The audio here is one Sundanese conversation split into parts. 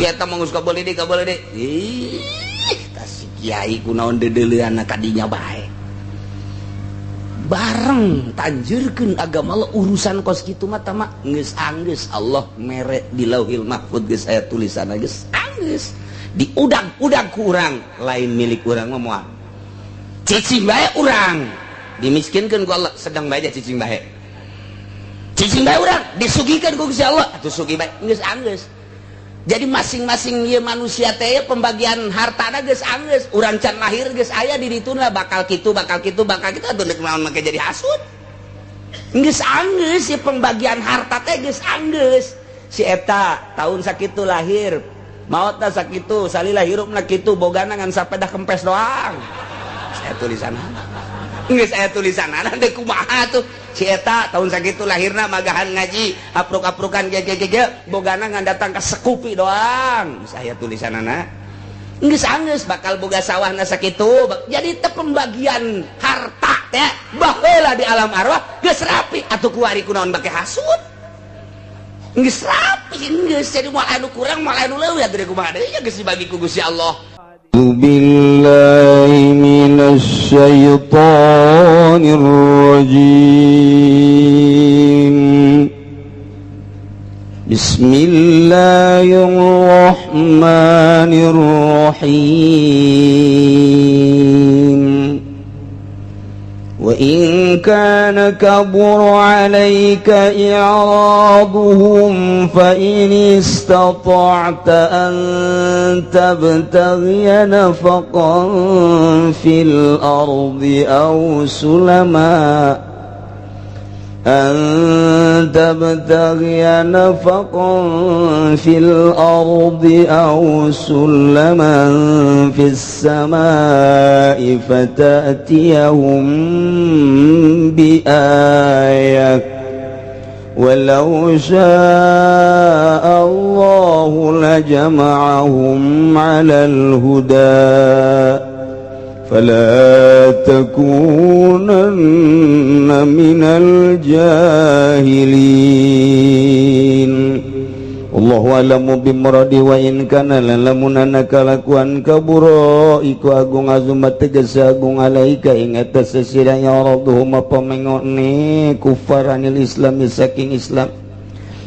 Si eta mah geus kabeuli deui, kabeuli deui. Ih, tah si kiai kunaon deudeuleunna kadinya bae. Bareng tanjurkeun agama Allah, urusan kos kitu mah tama geus anggeus Allah mere di Lauhil Mahfud, geus aya tulisan, geus anggeus diudag-udag ku urang, lain milik urang mah moal. Cicing bae urang dimiskinkeun ku Allah, sedang bae cicing bae. Cicing bae urang disugihkeun ku Gusti Allah, atuh sugih bae, geus anggeus. Jadi masing-masing ieu manusia teh pembagian hartana geus anggeus, urang can lahir geus aya di dituna bakal kitu, bakal kitu, bakal kitu, atuh deuk naon make jadi hasud. Geus anggeus si pembagian harta teh geus anggeus. Si eta tahun sakitu lahir, maotna sakitu, salila hirupna kitu, bogana ngan sapeda kempes doang. Saya tulisan geus aya tulisanana, deuk kumaha tuh? Si eta tahun sakitu lahirna, magahan ngaji, apruk-aprukan ge ge ge, bogana ngan datang ka Scoopy doang. Geus aya tulisanana. Geus anggeus bakal boga sawahna sakitu. Jadi teh pembagian harta teh baheula di alam arwah geus rapi, atuh kuari kunaon bake hasud? Geus rapi geus, jadi moal anu kurang, moal anu leuwih, atuh kumaha deui, ya geus dibagi ku Gusti Allah. بالله من الشيطان الرجيم. بسم الله الرحمن الرحيم. وإن كان كبر عليك إعراضهم فإن استطعت أن تبتغي نفقا في الأرض أو سلما أن تبتغي نفقا في الأرض أو سلما في السماء فتأتيهم بآية، ولو شاء الله لجمعهم على الهدى، فلا تكونن من الجاهلين. الله أعلم بمراده. وإن كان lamun ana kalakuan kabura iku agung azumat tegese agung alaika ing atas sesira i'raduhum pamengone kufar anil islam saking Islam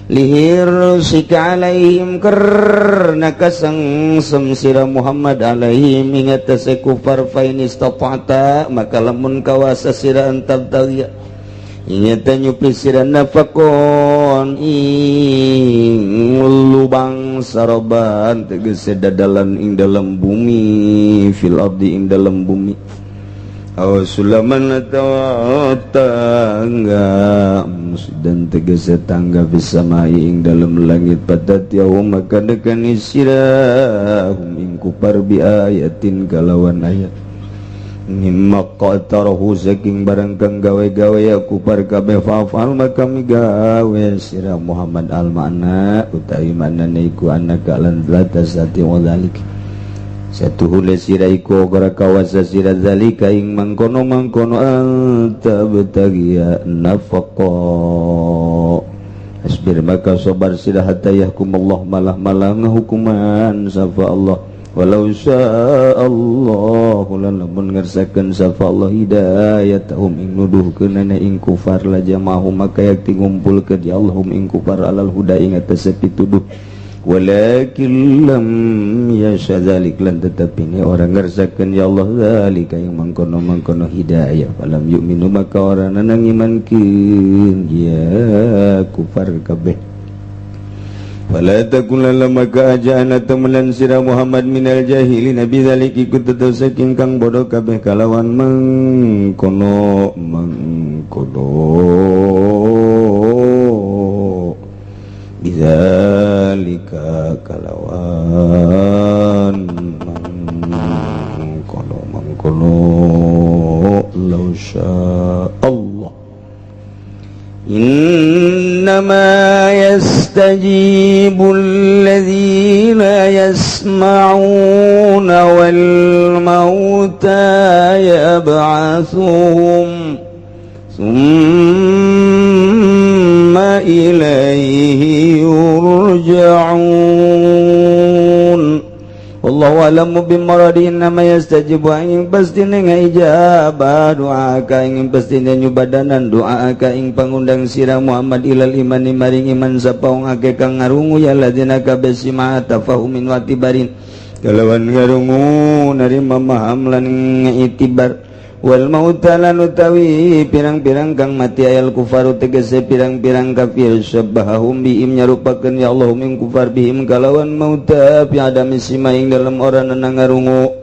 lihirsika alaihim karena kasengsem sira Muhammad alaihim ing atase kufar, fa in istata'ta maka lamun kawasa sira an tabtaghiya ing eta nyupli sira nafaqon ing lubang saraban tegese dadalan ing dalam bumi, fil ardi ing dalam bumi, aw sulaman atawa tangga dan tegese tangga fis samai ing dalam langit, fata'tiyahum maka nekani sira hum ing kufar bi ayatin kalawan ayat mimma qatarahu saking barang kang gawe-gawe ya kufar kabeh, faf'al maka migawe sira Muhammad. Al makna utawi maknane iku annaka lan la tastati wa dzalik satuhule sira iku ora kawasa sira zalika ing mangkono-mangkono anta btagiya nafaqa. Asbir maka sabar sira hatta yahkum Allah malah-malah ngahukuman sapa Allah. Walau Allah lamun ngersakeun sapa Allah hidayatahum ing nuduhkeunana ing kufar lajama'ahum maka yakti ngumpulkeun ya Allahum ing kufar alal huda ing atase pituduh, walakin lam yasha dzalik lan tetapi ini orang ngersakeun ya Allah zalika yang mangkono-mangkono hidayah, falam yu'minu maka orang nanang imankeun ya kufar kabeh. Fala takun maka aja ana temenan sira Muhammad minal jahilin bidzalik ikut tetep saking kang bodoh kabeh kalawan mangkono mangkono bidzalika kalawan mangkono mangkono. Law Allah إنما يستجيب الذين يسمعون والموتى يبعثهم ثم إليه يرجعون. Wallahu alamu bimuradi, innama yastajibu ing pastine ngaijabah doa ka ing pastine nyubadanan doa ka ing pangundang sira Muhammad ilal imani maring iman sapa wong akeh kang ngarungu ya ladina kabeh sima tafahumin wa tibarin kalawan ngarungu narima maham lan itibar. Wal mauta lan utawi pirang-pirang kang mati ayal kufaru tegese pirang-pirang kafir syabbahahum bihim nyarupakeun ya Allah ing kufar bihim kalawan mauta fi adami sima ing dalem ora ngarungu.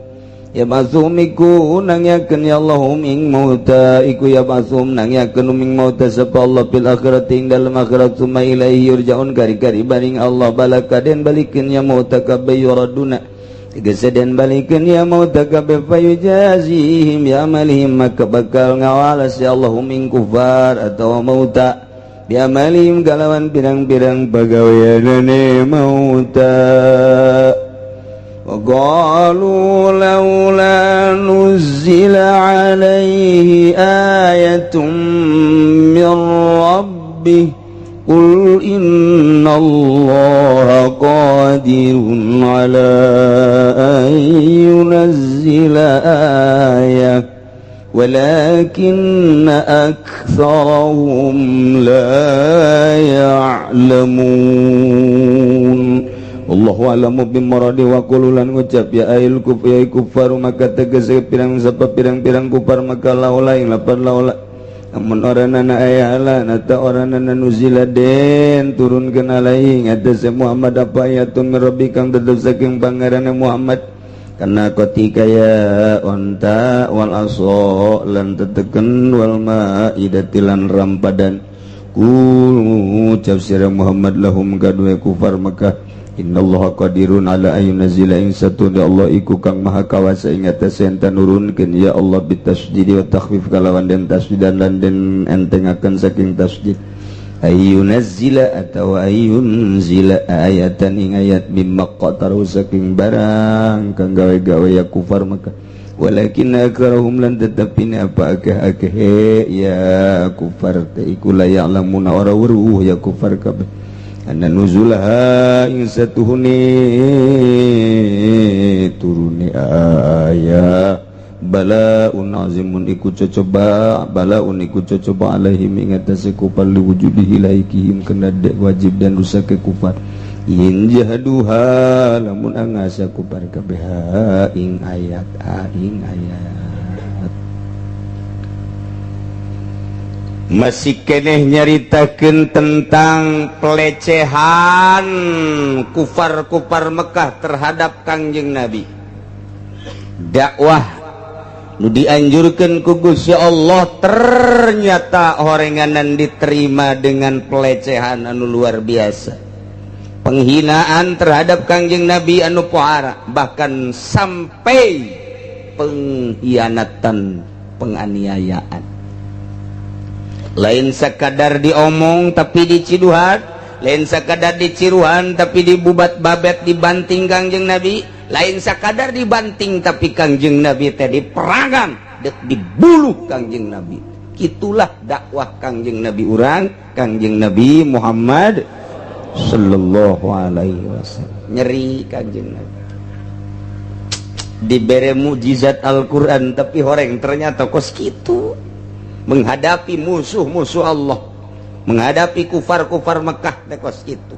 Ya basum iku nangyakeun ya Allah ing mauta iku ya basum nangyakeun ing mauta sapa Allah fil akhirati ing dalem akhirat summa ilaihi yurja'un kari-kari baring Allah balaka den balikeun ya mauta kabeh yuraduna tegese den balikeun ya mauta kabeh fayujazihim ya amalihim maka bakal ngawalas ya Allah ing kufar atau mauta bi amalihim kalawan pirang-pirang pagaweanane mauta. وقالوا لولا نزل عليه آية من ربه قل إن الله قادر على أن ينزل آية ولكن أكثرهم لا يعلمون. Allahu a'lamu bimuradi wa qulu lan ngucap ya ail kuf ya kufar maka tegese pirang sapa pirang-pirang kufar maka laula ing lapan laula amun oranana aya lan atau oranana nuzila den turunkeun alaihi ngatasé Muhammad apa ayatun min rabbi kang tetep saking pangerane Muhammad kana ketika ya onta wal aso lan teteken wal maidati lan rampadan. Kul ngucap sira Muhammad lahum kadue kufar Mekah innallaha qadirun ala an yunzila ing satuna Allah iku kang maha kawasa ing atase enta nurunkeun ya Allah bitasydidi wa takhfif kalawan den tasdidan lan den entengaken saking tasdid ayyunazzila atawa ayyunzila ayatan ing ayat mimma qataru saking barang kang gawe-gawe ya kufar Mekah walakin aktsaruhum lan tetepine apa akeh-akeh ya kufar teh iku la ya'lamuna ora weruh ya kufar kabeh anna nuzulaha ing satuhuni turuni aya balaun azimun iku cocoba balaun iku cocoba alaihim ing atase kufar liwujudihi laikihim kena dek wajib dan rusak ke kufar in jahaduha lamun angasa kufar kabeh ing ayat ing ayat. Masih keneh nyaritakeun tentang pelecehan kufar-kufar Mekah terhadap Kangjeng Nabi. Dakwah nu dianjurkeun ku Gusti Allah ternyata horenganan diterima dengan pelecehan anu luar biasa. Penghinaan terhadap Kangjeng Nabi anu pohara bahkan sampai pengkhianatan, penganiayaan. Lain sekadar diomong tapi diciduhan, lain sekadar diciruhan tapi dibubat babet dibanting Kangjeng Nabi, lain sekadar dibanting tapi Kangjeng Nabi teh diperangan, dek dibuluh Kangjeng Nabi. Itulah dakwah Kangjeng Nabi urang, Kangjeng Nabi Muhammad sallallahu alaihi wasallam. Nyeri Kangjeng Nabi. Dibere mukjizat Al-Qur'an tapi horeng ternyata kos kitu. Menghadapi musuh-musuh Allah, menghadapi kufar-kufar Mekah teh kos kitu.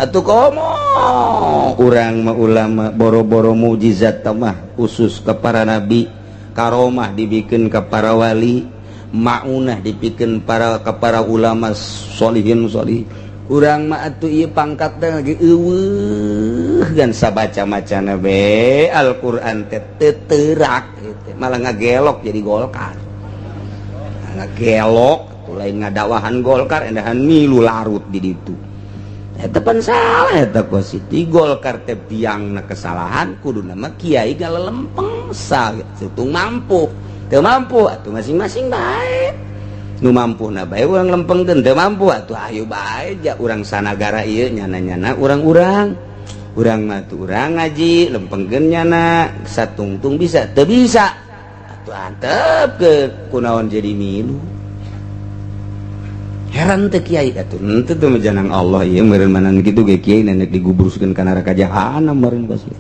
Atuh komo urang mah ulama boro-boro mukjizat mah khusus ke para nabi, karomah dibikin ke para wali, maunah dibikin para ke para ulama solihin solih. Urang mah atuh ieu pangkat teh lagi eueuh gan sabaca-macana be Al-Qur'an teh teu teurak gitu. Malah ngagelok jadi Golkar. Ngagelok lain ngadakwahan Golkar endahan milu larut di ditu. Eta pan salah eta posisi Golkar teh biangna kesalahan kuduna mah kiai galelempeng satung mampu. Teu mampu atuh masing-masing bae. Nu mampuna bae urang lempengkeun, teu mampu atuh ayo bae ja urang sanagara ieu nyana-nyana urang-urang. Urang mah tuh urang ngaji lempengkeun nyana satungtung bisa teu bisa atuh antep ke kunaon jadi milu. Heran teh kiai atuh henteu teu janang Allah ieu meureun manan kitu ge kiai nenek digubruskeun ka neraka jahanam meureun pasti.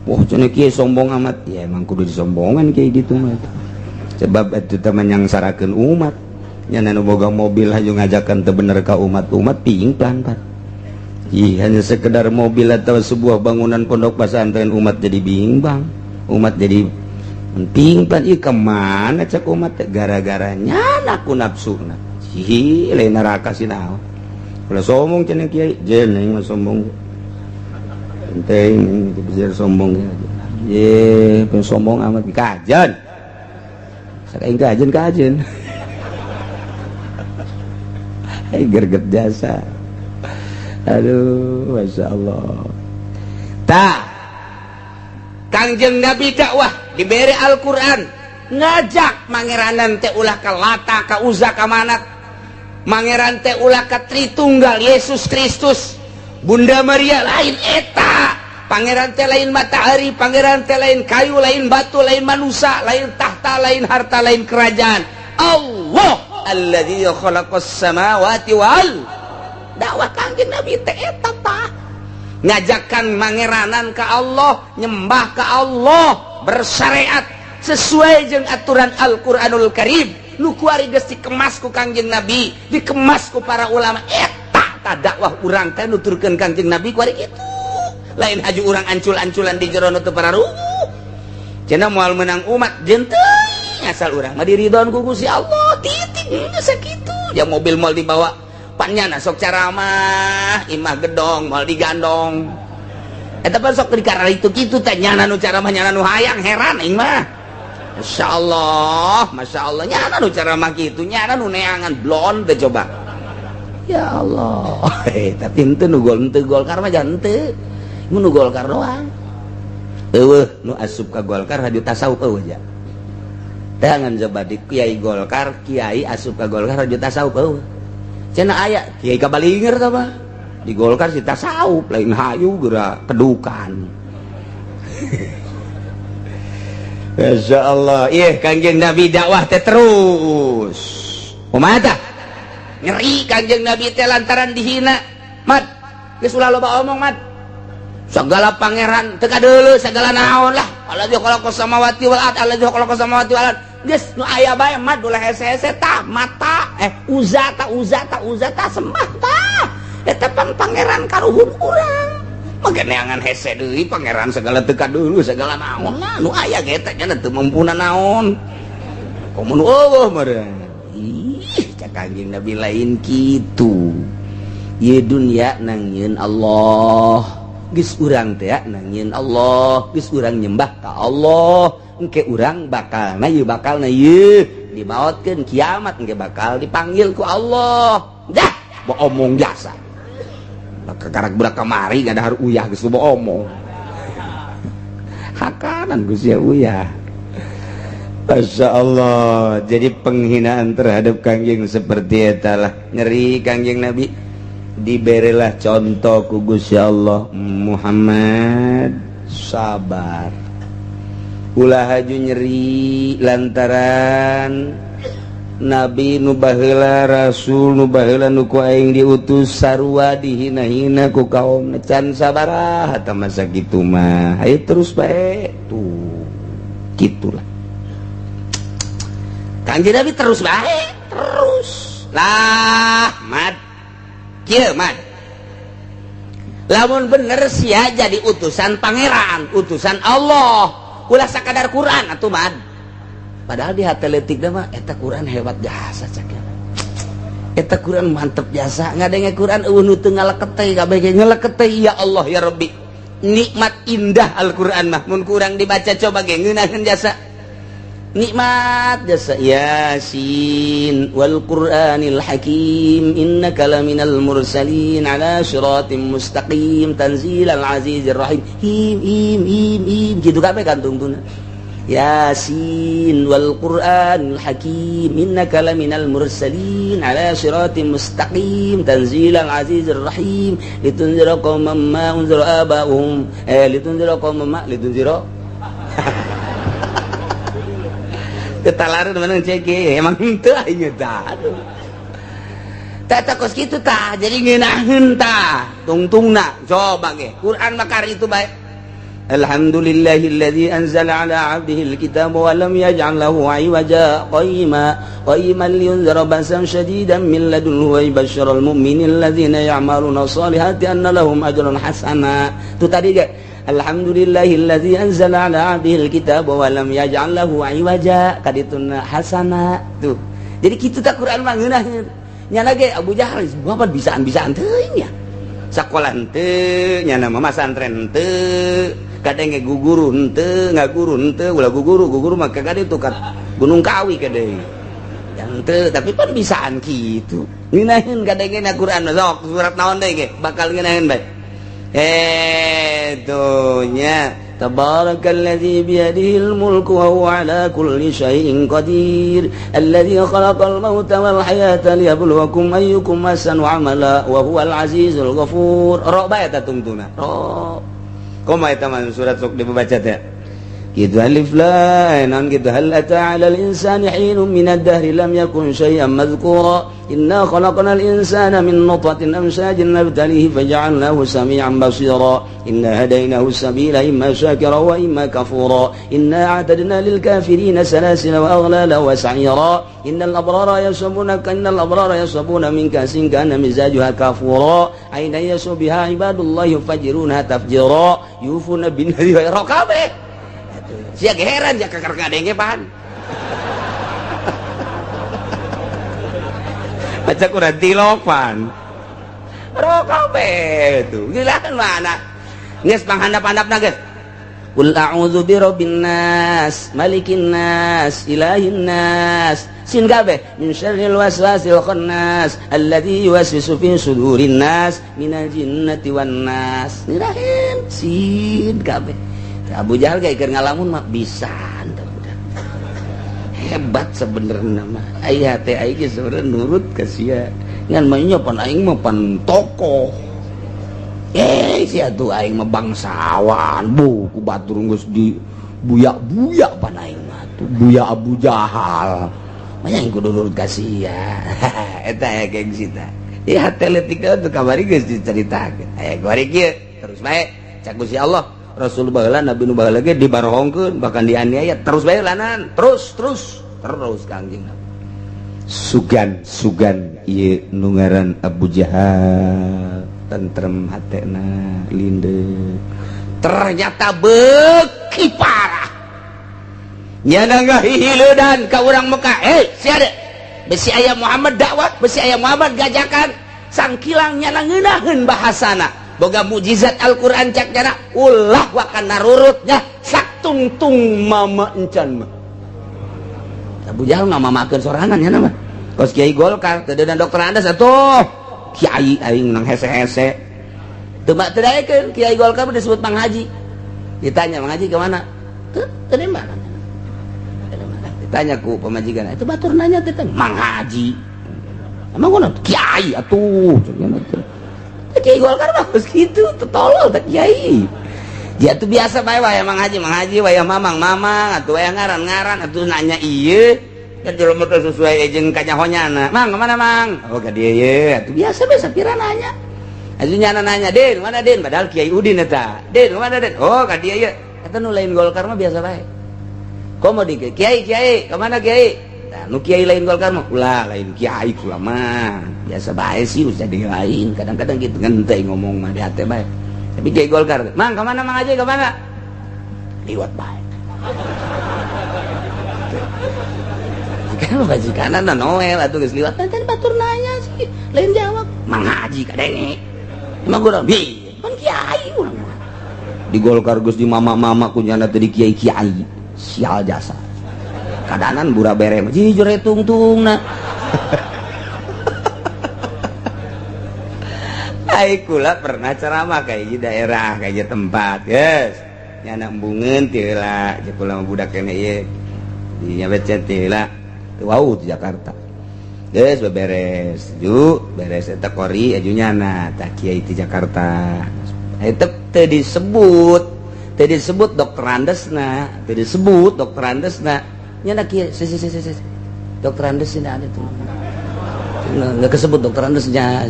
Wah, cenah kieu sombong amat. Ya emang kudu disombongan kayak gitu mah. Sebab itu teman yang sarakeun umat. Nya nu boga mobil hayu ngajakan teu bener ka umat-umat pingplan pan. Ih, hanya sekedar mobil atau sebuah bangunan pondok pesantren umat jadi bimbang. Umat jadi pingplan. Ih, kemana cek umat gara-gara nyana ku nafsuna. Ih, lain neraka sih naon. Ulah sombong cenah kiai, jeung aing mah sombong. Penting itu sombong ya. Ye, sombong amat kajen. Saking kajen kajen. Hei gerget jasa. Aduh, masya Allah. Tah, Kangjeng Nabi dakwah diberi Al-Quran, ngajak mangeranan teh ulah ka Lata, ka Uza, ka Manat. Mangeran teh ulah ka Tritunggal Yesus Kristus, Bunda Maria lain eta. Pangeran teh lain matahari, pangeran teh lain kayu, lain batu, lain manusia, lain tahta, lain harta, lain kerajaan. Allah alladzi khalaqas samawati wal. Dakwah Kangjeng Nabi teh eta tah. Ngajakan mangeranan ke Allah, nyembah ke Allah, bersyariat sesuai jeung aturan Al-Qur'anul Karim. Nu kuari geus dikemas ku Kangjeng Nabi, dikemas ku para ulama. Eta tah dakwah urang teh nuturkeun Kangjeng Nabi kuari kitu. Lain haju urang ancul-anculan di jero nu teu pararuguh. Cenah moal menang umat jeung teuing asal urang mah diridhoan ku Gusti Allah. Titik geus sakitu. Ya mobil moal dibawa panyana sok caramah, imah gedong moal digandong. Eta pan sok dikarar itu kitu teh nyana nu caramah nyana nu hayang heran aing mah. Masya Allah, Masya Allah, nyana nu caramah kitu, nyana nu neangan blon teh coba. Ya Allah, tapi henteu nu gol henteu Golkar mah jangan henteu. Mun nu Golkar doang. Eueuh nu asup ka Golkar haju tasawuf eueuh ja. Tangan coba di kiai Golkar, kiai asup ka Golkar haju tasawuf eueuh. Cenah aya kiai kabalinger tah mah. Di Golkar si tasawuf lain hayu geura kedukan. Masya Allah, iya Kangjeng Nabi dakwah teh terus. Kumaha tah? Nyeri Kangjeng Nabi teh lantaran dihina. Mat, geus ulah loba omong mat. Segala pangeran teu kadeuleu segala naon lah. Alladzi khalaqas samawati wal ard, alladzi khalaqas samawati wal ard. Geus nu aya bae mat ulah hese-hese tah mata uza ta uza ta uza ta sembah tah. Eta pan pangeran karuhun urang. Maka neangan hese deui pangeran segala teu kadeuleu segala naon lah nu aya ge teh nya teu mampuna naon. Komo nu eueuh meureun. Ih, cak Kangjeng Nabi lain kitu. Ieu dunya nangieun Allah. Geus urang teh nangieun Allah, geus urang nyembah ka Allah. Engke urang bakalna ieu bakalna ieu dimaotkeun kiamat engke bakal dipanggil ku Allah. Dah, omong jasa. Karak budak kamari gak ada uyah geus loba omong. Hakanan geus ya uyah. Masya Allah. Jadi penghinaan terhadap Kangjeng seperti eta lah. Nyeri Kangjeng Nabi. Diberilah contoh ku Gusti Allah, Muhammad sabar. Ulah haju nyeri lantaran Nabi nu baheula, Rasul nu baheula nu ku aing diutus sarua dihina-hina ku kaum can sabaraha tah masa kitu mah. Hayu terus bae tuh. Gitulah. Kanjeng Nabi terus bae, terus. Lah, mat. Kieu mat. Lamun bener sia jadi utusan pangeran, utusan Allah. Ulah sakadar Quran atuh mat. Padahal di hati leutik mah eta Quran hebat jasa cak. Eta Quran mantep jasa, ngadenge Quran eueuh nu teu ngalekete kabeh ge ngalekete ya Allah ya Rabbi. Nikmat indah Al-Quran mah mun kurang dibaca coba ge ngeunaheun jasa. Nikmat jasa Yasin wal Qur'anil Hakim innaka laminal mursalin ala siratim mustaqim tanzilal azizir rahim. Him him him him kitu kabeh kan tungtuna. Yasin wal Qur'anil Hakim innaka laminal mursalin ala siratim mustaqim tanzilal azizir rahim litunzira qauman ma unzira aba'uhum litunzira qauman ma litunzira ketalaran mana cek emang henteu aing tah aduh tah kos kitu tah jadi ngeunaheun tah tungtungna coba ge Quran makar itu bae. Alhamdulillahilladzi anzala ala 'abdihi al-kitaba wa lam yaj'al lahu 'iwaja qayyima qayyiman liyunzira ba'san syadidan min ladunhu wa yubashshiral mu'minina alladzina ya'maluna sholihati anna lahum ajran hasana. Itu tadi ge alhamdulillahilladzi anzala ala 'abdihi al-kitaba wa lam yaj'al lahu 'iwaja kadituna hasana. Tuh. Jadi kitu tak Quran mah ngeunah nya ge Abu Jahal bapak bisaan-bisaan teuing nya. Sakola henteu nya nama masantren henteu. Kadang ge guguru henteu, ngaguru henteu, ulah guguru, guguru mah kagak itu ka Gunung Kawi kadang. Henteu, tapi pan bisaan kitu. Ngeunaheun kadang na Quran sok surat naon deui ge bakal ngeunaheun bae. Tuh nya tabarakalladzi biyadihil mulku wa huwa ala kulli syai'in qadir alladzi khalaqal mauta wal hayata liyabluwakum ayyukum ahsanu amala wa huwal azizul ghafur. Ro bae eta tungtuna. Ro. Koma eta mah surat sok dibaca teh. Gitu alif lam naon gitu hal ata 'alal insani hinun minad dahri lam yakun syai'an madhkura inna khalaqnal insana min nutfatin amshajin nabtalihi faja'alnahu sami'an basira inna hadainahu sabila imma syakira wa imma kafura inna a'tadna lil kafirina salasila wa aghlala wa sa'ira innal abrara yashrabuna innal abrara yashrabuna min kasin kana mizajuha kafura aina yashu biha ibadullah yufajiruna tafjira yufuna bin nadri wa raqabe. Sia heran ya kakar ngadenge pan. Baca Quran tilopan. Rokabe tuh. Gila kan mana? Geus panghandap-handapna geus. Qul a'udzu birabbin nas, malikin nas, ilahin nas. Sin kabeh min syarril waswasil khannas alladzi yuwaswisu fi sudurin nas minal jinnati wan nas. Ngirahin sin kabeh. Abu Jahal gak keur ngalamun mah bisa budak. Hebat sebenarnya mah. Aya teh aing ge sebenarnya nurut ka sia. Ngan mah nya pan aing mah pan tokoh. Sia tuh aing mah bangsawan. Bu ku batur geus di buyak-buyak pan aing mah tuh. Buya Abu Jahal. Mah aing kudu nurut ka sia. Eta aya gengsi tah. Ya hate leutik tuh kamari geus dicaritakeun. Aya kuari kieu terus bae cak Gusti Allah. Rasul baheula Nabi nu baheula ge dibarohongkeun bahkan dianiaya terus bae lanan terus terus terus Kangjeng Nabi. Sugan sugan ieu nu ngaran Abu Jahal tentrem hatena lindeng ternyata beuki parah nyana ngahihileudan ka urang Mekah. Sia de besi aya Muhammad dakwah besi aya Muhammad gajakan sangkilang nyana ngeunaheun bahasana boga mukjizat Al-Qur'an cak jana ulah wakan narurutnya saktungtung mama encan mah. Abu Jahal ngamamakeun sorangan nya mah. Kos kiai Golkar teu dan dokter Andes atuh. Kiai aing menang hese-hese. Teu teu daekeun kiai Golkar disebut Mang Haji. Ditanya Mang Haji ke mana? Teu teu mana. Ditanya ku pamajikan, itu batur nanya teh Mang Haji. Emang ngono kiai atuh. Kiai Golkar mah geus kitu, tolol teh kiai. Dia tuh biasa bae wae Mang Haji wae mamang mamang atuh wae ngaran-ngaran atuh nanya ieu. Kan jelema teh sesuai jeung kanyahonyana. Mang kemana Mang? Oh ka dieu ye. Atuh biasa bae sapira nanya. Atuh nyana nanya, "Din, mana Din?" Padahal Kiai Udin eta. "Din, mana Din?" "Oh, ka dieu ye." Eta nu lain Golkar mah biasa bae. Komo di Kiai, Kiai, kemana Kiai? Nah, nu kiai lain Golkar mah ulah lain kiai kula mah. Biasa bae sih usah di lain. Kadang-kadang gitu ngenteh ngomong mah di hate bae. Tapi kiai Golkar, "Mang, kemana Mang Haji, kemana?" Liwat bae. Kan majikan na Noel atuh geus liwat teh batur nanya sih, lain jawab. Mang Haji kadenge. Emang gua bi, kan kiai urang mah. Di Golkar geus di mama-mama kunyana teh di kiai-kiai. Sial jasa. Kadanan bura bere mah jujur tungtungna. Ai kula pernah ceramah kayak di daerah kayak tempat, yes. Nyana embungeun teu heula, jeung kula mah budak keneh ieu. Di nyabet teu heula. Teu wau di Jakarta. Geus beberes, ju beres eta kori aju nyana tah kiai di Jakarta. Eta teu disebut, teu disebut dokter Andesna, teu disebut dokter Andesna. Nyana kiai, si si si si. Dokter Andesna ada tuh. Nggak kesebut dokter Andesnya.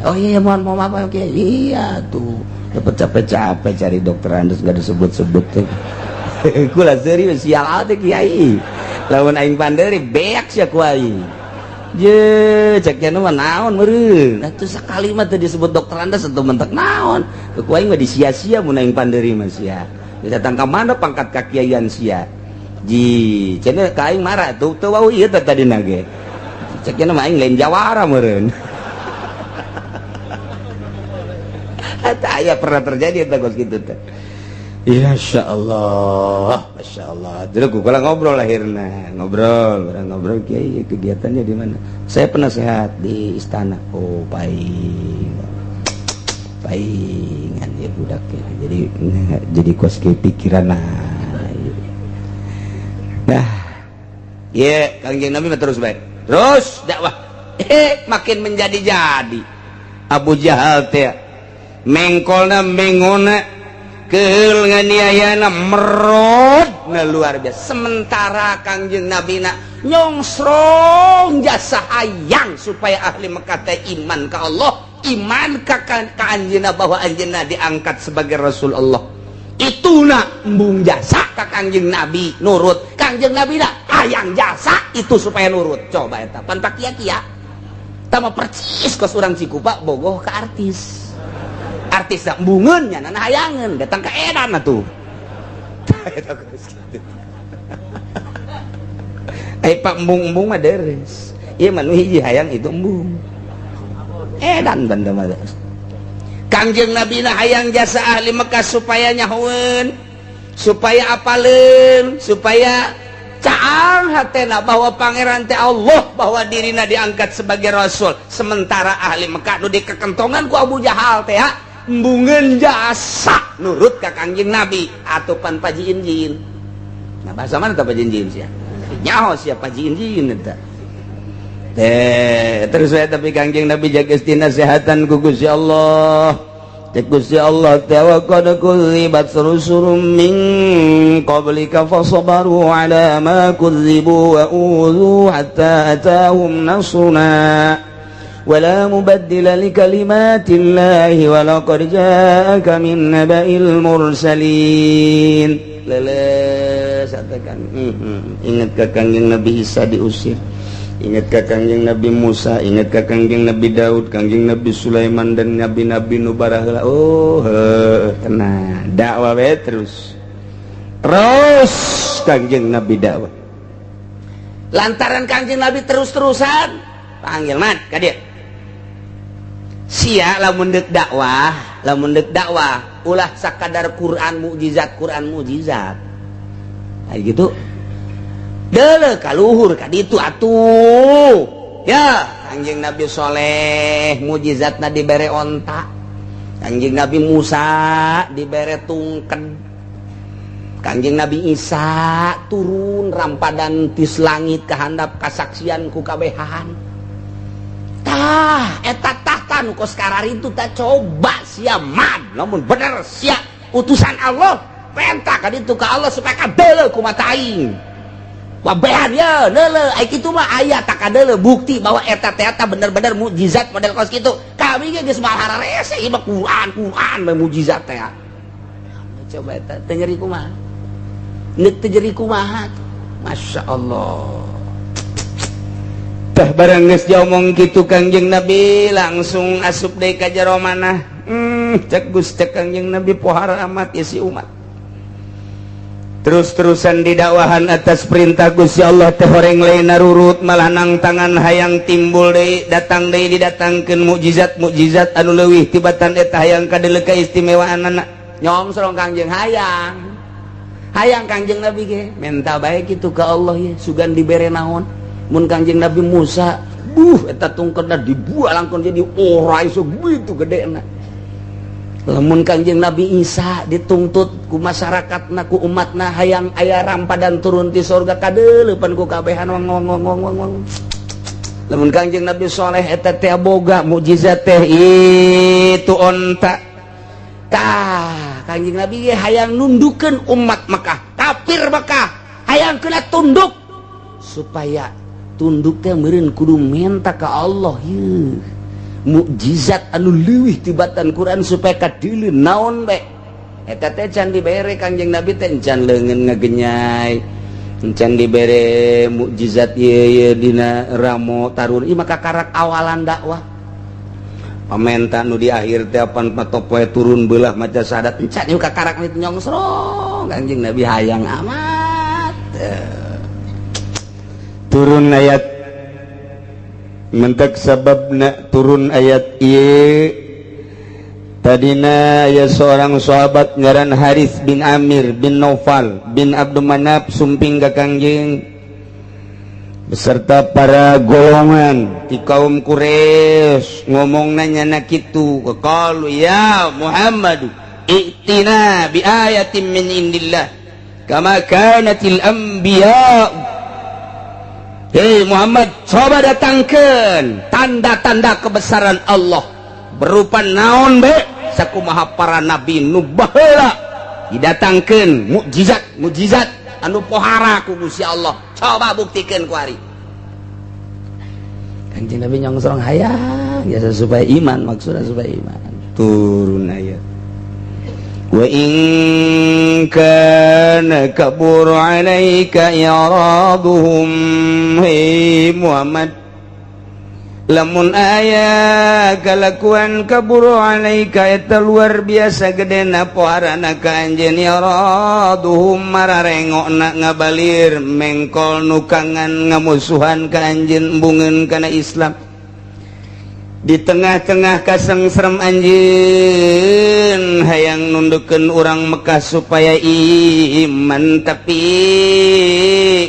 Oh iya, mohon maaf kiai. Iya tuh. Dapat capek-capek cari dokter Andes gak disebut-sebut tuh. Kula serius, sial teh kiai. Lamun aing panderi beak sia ku aing. Je, cek mah naon meureun. Atuh sakali mah teu disebut dokter Andes atau mentek naon. Ku aing mah disia-sia mun aing panderi mah sia. Datang ka mana pangkat kakiaian sia. Ji, cenah ka aing marah tuh teu wau ieu teh tadi nage. Cek mah aing lain jawara meureun. Eta aya pernah terjadi eta kos kitu teh. Ya, Masya Allah, Masya Allah. Dulu gue ngobrol akhirnya, ngobrol, orang ngobrol, kiai kegiatannya di mana? Saya penasehat di istana. Oh, paling, palingan ya budak ya. Jadi kos ke pikiran nah. Nah, ya Kangjeng Nabi terus baik, terus dakwah, makin menjadi-jadi. Abu Jahal teh mengkolna mengona keul nganiayana merot na luar biasa. Sementara Kangjeng Nabi na nyongsrong jasa hayang supaya ahli Mekah teh iman ka Allah, iman ka anjeunna bahwa anjeunna diangkat sebagai Rasul Allah. Ituna embung jasa ka Kangjeng Nabi nurut. Kangjeng Nabi na hayang jasa itu supaya nurut. Coba eta pan kia-kia. Tama percis kos urang Cikupa bogoh ka artis. Artis embungeun nya nana hayangeun datang ke edan atuh. Eh pak embung-embung mah deres. Ieu mah nu hiji hayang itu embung. Edan banda mah. Kangjeng Nabi na hayang jasa ahli Mekah supaya nyahoeun, supaya apaleun, supaya caang hatena bahwa pangeran teh Allah, bahwa dirina diangkat sebagai rasul. Sementara ahli Mekah nu dikekentongan ku Abu Jahal teh embungeun jasa nurut ka Kangjeng Nabi atau pan pajiin-jiin. Nah bahasa mana teh pajiin-jiin sia? Nyaho sia pajiin-jiin eta. Teh terus we tapi Kangjeng Nabi jaga nasehatan ku Gusti Allah. Cek Gusti Allah teh wa qad kudzibat rusulun min qablika fasabaru ala ma kudzibu wa udzu hatta atahum nasruna. ولا مبدل لكلمات الله ولقد جاءك من نبأ المرسلين. Leles katakan ingat ka Kangjeng Nabi Isa diusir, ingat ka Kangjeng Nabi Musa, ingat ka Kangjeng Nabi Daud, Kangjeng Nabi Sulaiman dan nabi-nabi nu baraheula. Oh heuh tenang, dakwah we terus terus Kangjeng Nabi dakwah. Lantaran Kangjeng Nabi terus-terusan panggil mat ka dieu. Sia lamun deuk dakwah, lamun deuk dakwah ulah sakadar Quran mukjizat, Quran mukjizat. Nah, gitu. Deuleu kaluhur ka ditu atuh. Ya, Kangjeng Nabi Soleh mukjizatna dibere onta. Kangjeng Nabi Musa dibere tungken. Kangjeng Nabi Isa turun rampadan tis langit kahandap kasaksian ku kabehan. Tah eta tahta nu kos kararitu tah coba sia mad lamun bener sia utusan Allah penta ka ditu ka Allah supaya kadeuleu ku mata aing. Wabehan ya deuleu ai kitu mah aya tak kadeuleu bukti bahwa eta teh eta bener-bener mukjizat model kos kitu. Kami ge geus mahararese ieu mah Quran Quran mah mukjizat teh. Coba eta teu nyeri kumaha? Neuk teu nyeri kumaha? Masya Allah. Tah barang geus diomong kitu Kangjeng Nabi langsung asup deui ka jero manah. Cek Gusti Kangjeng Nabi pohara amat isi umat. Terus-terusan didakwahan atas perintah Gusti Allah teh horeng lain narurut malah nang tangan hayang timbul deui datang deui didatangkeun mukjizat-mukjizat anu leuwih tibatan eta hayang kadeuleu kaistimewaanana. Nyongsrong Kangjeng hayang. Hayang Kangjeng Nabi ge menta bae kitu ka Allah ye sugan dibere naon. Mun Kangjeng Nabi Musa buh eta tungketna dibuah langkon jadi ora iso gitu gedena. Lamun Kangjeng Nabi Isa dituntut ku masyarakatna ku umatna hayang aya rampadan turun ti sorga kadeuleupan ku kabehan wang wang wang wang wang. Lamun Kangjeng Nabi Soleh eta teh boga mukjizat teh itu onta. Tah Kangjeng Nabi ge hayang nundukeun umat Mekah, kafir Mekah, hayang kena tunduk supaya tunduk teh meureun kudu menta ka Allah yeuh. Mukjizat anu leuwih tibatan Quran supaya kadeuleun naon bae eta teh can dibere Kangjeng Nabi teh, can leungeun ngagenyai, can dibere mukjizat ieu ieu dina ramo tarun ieu, maka karak awalan dakwah pamenta nu di akhir teh apan poe turun belah maca syahadat, encan ieu kakarak itu nyongsrong. Kangjeng Nabi hayang amat turun ayat mentek. Sababna turun ayat ieu, tadina ya seorang sahabat ngaran Haris bin Amir bin Naufal bin Abdul Manaf sumping ka Kangjeng beserta para golongan di kaum Quraisy, ngomong nanya na kitu, qalu ya Muhammad, i'tina bi ayatin min indillah kama kanatil anbiya. Hei Muhammad, coba datangkan tanda-tanda kebesaran Allah berupa naon be, sakumaha para nabi nu baheula didatangkeun mukjizat mukjizat anu pohara ku Gusti Allah. Coba buktikan ku ari. Kanjeng Nabi nyongsrong hayang biasa supaya iman, maksudnya supaya iman. Turun ayat wa in kana kabura alaika i'raduhum. Hei Muhammad, lamun aya kalakuan kaburu alaika eta luar biasa gedena poharana ka anjeun, i'raduhum mararengokna ngabalir mengkol nukangan ngamusuhan ka anjeun, embungeun kana Islam di tengah-tengah kasengserem anjeun hayang nundukeun urang Mekah supaya iman, tapi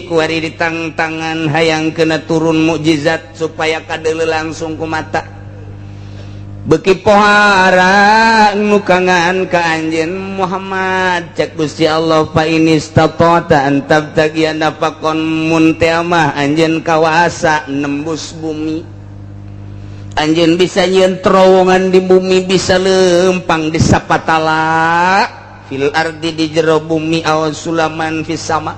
kuari ditangtangan hayang kena turun mukjizat supaya kadeuleu langsung ku mata, beki pohara nukangan ka anjeun Muhammad. Cek Gusti Allah, fa inistata'ta an tabtaghiya nafaqan, mun teh mah anjeun kawasa nembus bumi, anjeun bisa nyieun terowongan di bumi, bisa lempang di sapatala fil ardi di jero bumi, aw sulaman fis sama,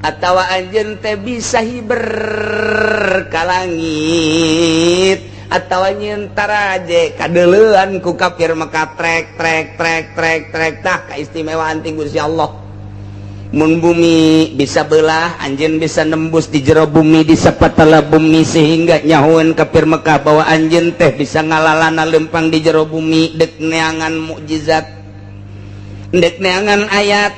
atawa anjeun teh bisa hiber ka langit, atawa nyieun taraje kadeuleuan ku kafir Mekah, trek trek trek trek trek. Tah, keistimewaan ti Gusti Allah, mun bumi bisa belah, anjeun bisa nembus di jero bumi, di sapatala bumi, sehingga nyahuan kafir Mekah bahwa anjeun teh bisa ngalalana lempang di jero bumi dek neangan mukjizat, dek neangan ayat,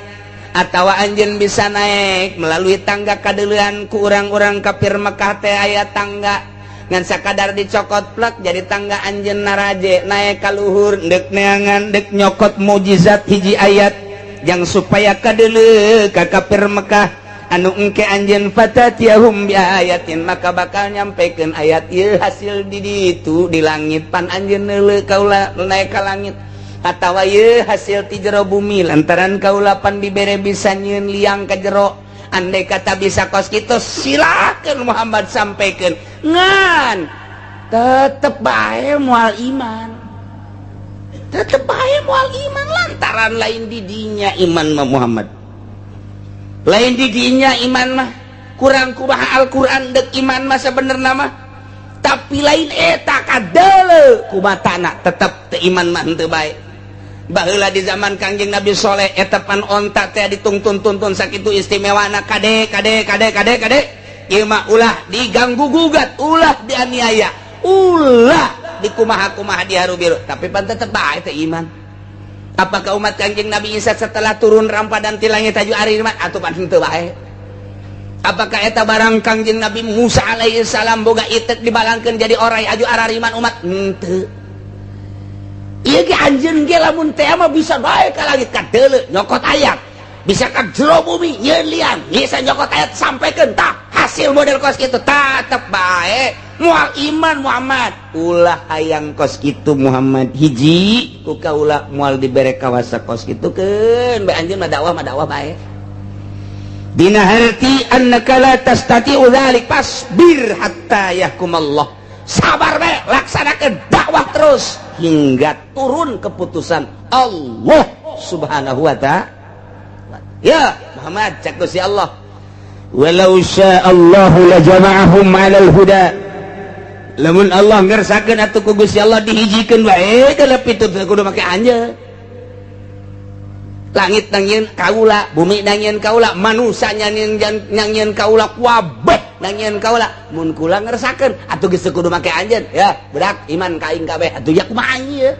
atau anjeun bisa naik melalui tangga, kadeuleuan ku urang-urang kafir Mekah teh aya tangga ngan sakadar dicokot plek jadi tangga, anjeun naraje naik ka luhur dek neangan, dek nyokot mukjizat hiji ayat yang supaya kadeuleu ka kafir Mekah anu engke anjeun fatatiyahum bi ayatin, maka bakal nyampekeun ayat ieu hasil di ditu di langit, pan anjeun neuleu kaula naik ka langit, atawa ieu hasil ti jero bumi lantaran kaula pan dibere bisa nyieun liang ka jero. Andai kata bisa kos kitu, silakan Muhammad sampaikan, ngan tetep bae moal iman, tetep bae moal iman, lantaran lain didinya iman mah Muhammad, lain didinya iman mah. Kurang kumaha Al-Quran dek iman mah sebenerna mah, tapi lain eta kadeuleu ku matana tetep teu iman mah, henteu bae. Baheula di zaman Kangjeng Nabi Soleh eta pan onta teh ditungtun-tuntun sakitu istimewana, kade kade kade kade kade, ieu mah ulah diganggu gugat, ulah dianiaya, ulah dikumaha-kumaha, diharu biru, tapi pan tetep bae teh iman. Apakah umat Kangjeng Nabi Isa setelah turun rampadan ti langit taju ari iman atuh? Pan henteu bae. Apakah eta barang Kangjeng Nabi Musa alaihi salam boga itek dibalangkeun jadi orai aju arariman umat? Henteu. Ieu ge anjeun ge lamun teh mah bisa bae ka langit kadeuleu nyokot ayat, bisa ka jero bumi nyieun liang, bisa nyokot ayat sampaikan, tah hasil model kos kitu tetep bae moal iman. Muhammad, ulah hayang kos kitu Muhammad. Hiji, ku kaula moal dibere kawasa kos kitu, keun bae anjeun mah dakwah mah dakwah bae. Dina harti annaka la tastati'u dzalik fasbir hatta yahkumallah. Sabar bae, laksanakan dakwah terus hingga turun keputusan Allah Subhanahu wa ta'ala. Ya Muhammad, cek Gusti Allah, walau sya'allahu lajama'ahum 'alal huda. Lamun Allah ngersakeun atuh ku Gusti Allah dihijikeun wae geuleuh pitu teu kudu make anjeun. Langit nangieun kaula, bumi nangieun kaula, manusia nangieun kaula, kabeh nangieun kaula. Mun kula ngersakeun atuh geus teu kudu make anjeun ya, budak iman ka aing kabeh atuh ya kumaha ieu?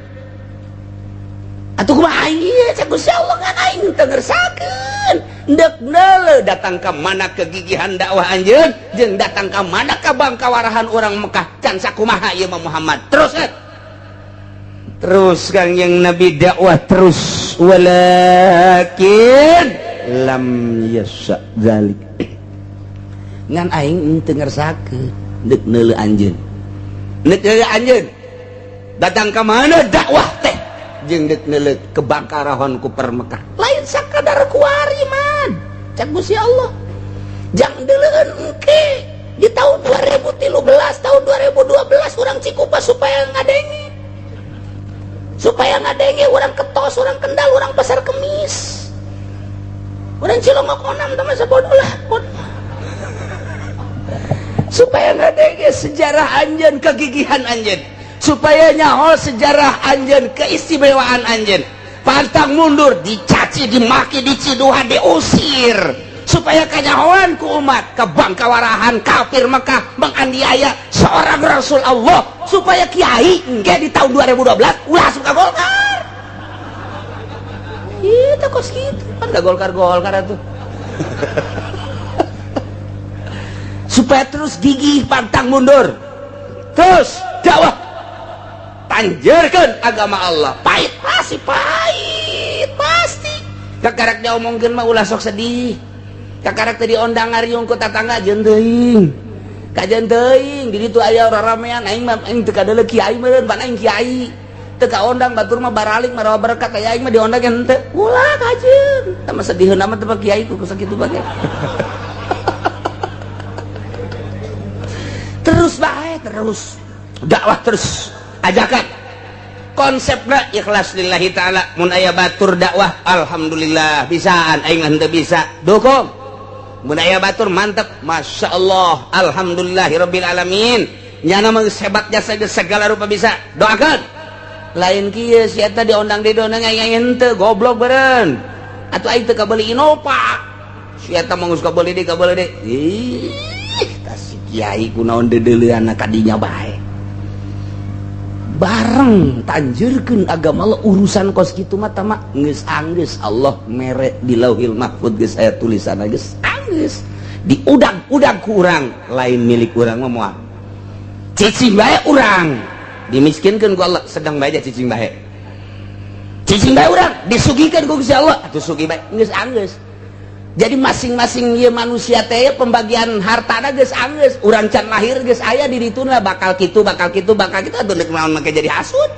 Atuh kumaha ieu cek Gusti Allah ngan aing teu ngersakeun. Ndek neuleuh datang ka mana kegigihan dakwah anjeun jeung datang ka mana ka bangkawarahan urang Mekah can sakumaha ieu mah Muhammad. Terus kan? Terus Kangjeng Nabi dakwah terus, walakin lam yasha dzalik. Ngan aing teu ngersakeun deuk neuleuh anjeun. Deuk neuleuh anjeun. Datang ka mana dakwah teh jeung deuk neuleuh kebangkarahon ku Mekah. Lain sakadar kuari man. Cak Gusti Allah. Jang deuleueun engke di tahun 2013, tahun 2012 urang Cikupa supaya ngadenge. Supaya ngadenge orang Ketos, orang Kendal, orang Pasar Kemis, orang Cilongok onam teman sebodoh lah. Supaya ngadenge sejarah anjeun, kegigihan anjeun, supaya nyaho sejarah anjeun, keistimewaan anjeun. Pantang mundur, dicaci, dimaki, diciduhan, diusir, supaya kanyahoan ku umat kebangkawarahan kafir Mekah menganiaya seorang Rasul Allah, supaya kiai engke di tahun 2012 ulah suka Golkar. Itu kos gitu kan gak Golkar Golkar atuh. Supaya terus gigih pantang mundur, terus dakwah, tanjerkeun agama Allah. Pahit pasti, pahit pasti. Kakarak diomongkeun mah ulah sok sedih. Kakarak teh diondang ngariung ku tatangga jeung teuing. Kajeun teuing di ditu aya raramean aing mah aing teu kadeuleu kiai meureun pan aing kiai. Teu kaondang batur mah baralik marawa berkat aya aing mah diondang henteu. Ulah kajeun. Tah mah sediheun mah teu kiai ku sakitu bae. Terus bae terus. Dakwah terus. Ajakan. Konsepna ikhlas lillahi ta'ala. Mun aya batur dakwah alhamdulillah bisaan aing henteu bisa. Dukung. Mun aya batur mantep, masya Allah, alhamdulillahirabbil alamin. Nyana mah hebat jasa segala rupa bisa. Doakan. Lain kieu si eta diondang didondang aing henteu goblok beureun. Atuh aing teu kabeuli Innova. Si eta mah geus kabeuli deui kabeuli deui. Ih, tah si kiai kunaon deudeuleunna ka dinya bae. Bareng tanjurkeun agama Allah urusan kos kitu mah tama geus anggeus Allah mere di Lauhil Mahfud geus aya tulisanna geus anggeus diudag-udag ku urang lain milik urang mah moal cicing bae urang dimiskinkeun ku Allah sedang bae cicing bae urang disugihkeun ku Gusti Allah atuh sugih bae geus anggeus. Jadi masing-masing ieu manusia teh pembagian hartana geus anggeus urang can lahir geus aya di dituna bakal kitu bakal kitu bakal kitu atuh deuk naon make jadi hasud.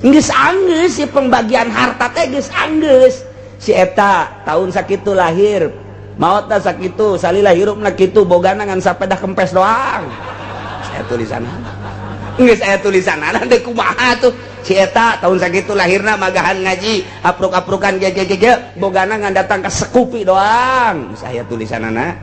Geus anggeus si pembagian harta teh geus anggeus. Si eta tahun sakitu lahir, maotna sakitu, salila hirupna kitu, bogana ngan sapedah kempes doang. Saya tulisanna. Geus aya tulisanna deuk kumaha tuh. Si eta tahun sakitu lahirna magahan ngaji, apruk-aprukan ge bogana ngan datang ka sekupi doang. Geus aya tulisanana.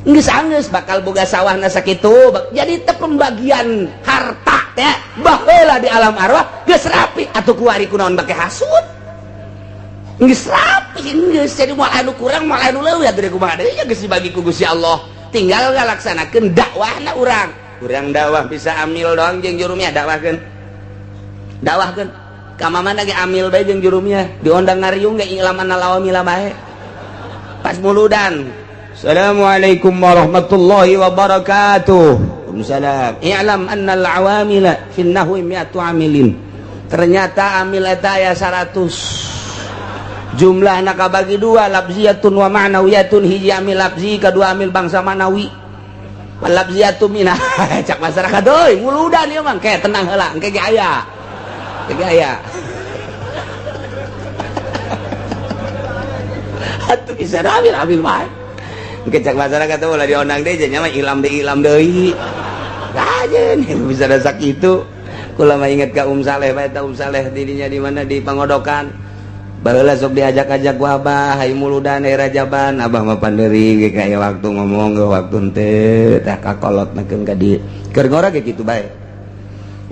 Geus anggeus bakal boga sawahna sakitu. Jadi teh pembagian harta teh baheula di alam arwah geus rapi atuh kuari kunaon bake hasud. Geus rapi geus jadi moal anu kurang moal anu leuwih atuh kumaha deui ya geus dibagi ku Gusti Allah. Tinggal ngalaksanakeun dakwahna urang. Urang dakwah bisa amil doang jeung jurumnya dakwahkeun. Dakwahkeun ka mamana ge amil bae jeung jurumnya diondang ngariung ge ilaman lawamila bae. Pas muludan. Assalamualaikum warahmatullahi wabarakatuh. Waalaikumsalam. I'lam annal awamila fin nahwi mi'atu amilin. Ternyata amil eta aya 100. Jumlahna kabagi dua, lafziyatun wa ma'nawiyatun. Hiji amil lafzi, kadua amil bangsa ma'nawi. Lafziyatun minah cak masyarakat euy muludan ieu mah ke tenang heula engke ge aya. Engke ge aya. Atuh bisa amil amil bae. Engke cak masyarakat tuh ulah diondang deui nya mah ilam deui. Kajeun bisa dasak itu. Kula mah inget ka Saleh bae ta Saleh dirinya di mana di Pangodokan. Baheula sok diajak-ajak ku abah, hayu muludan daerah Jaban. Abah mah panderi ge, kayak waktu ngomong ge waktu henteu. Tah, kakolot nakeun ka dieu keur ngora ge kitu bae.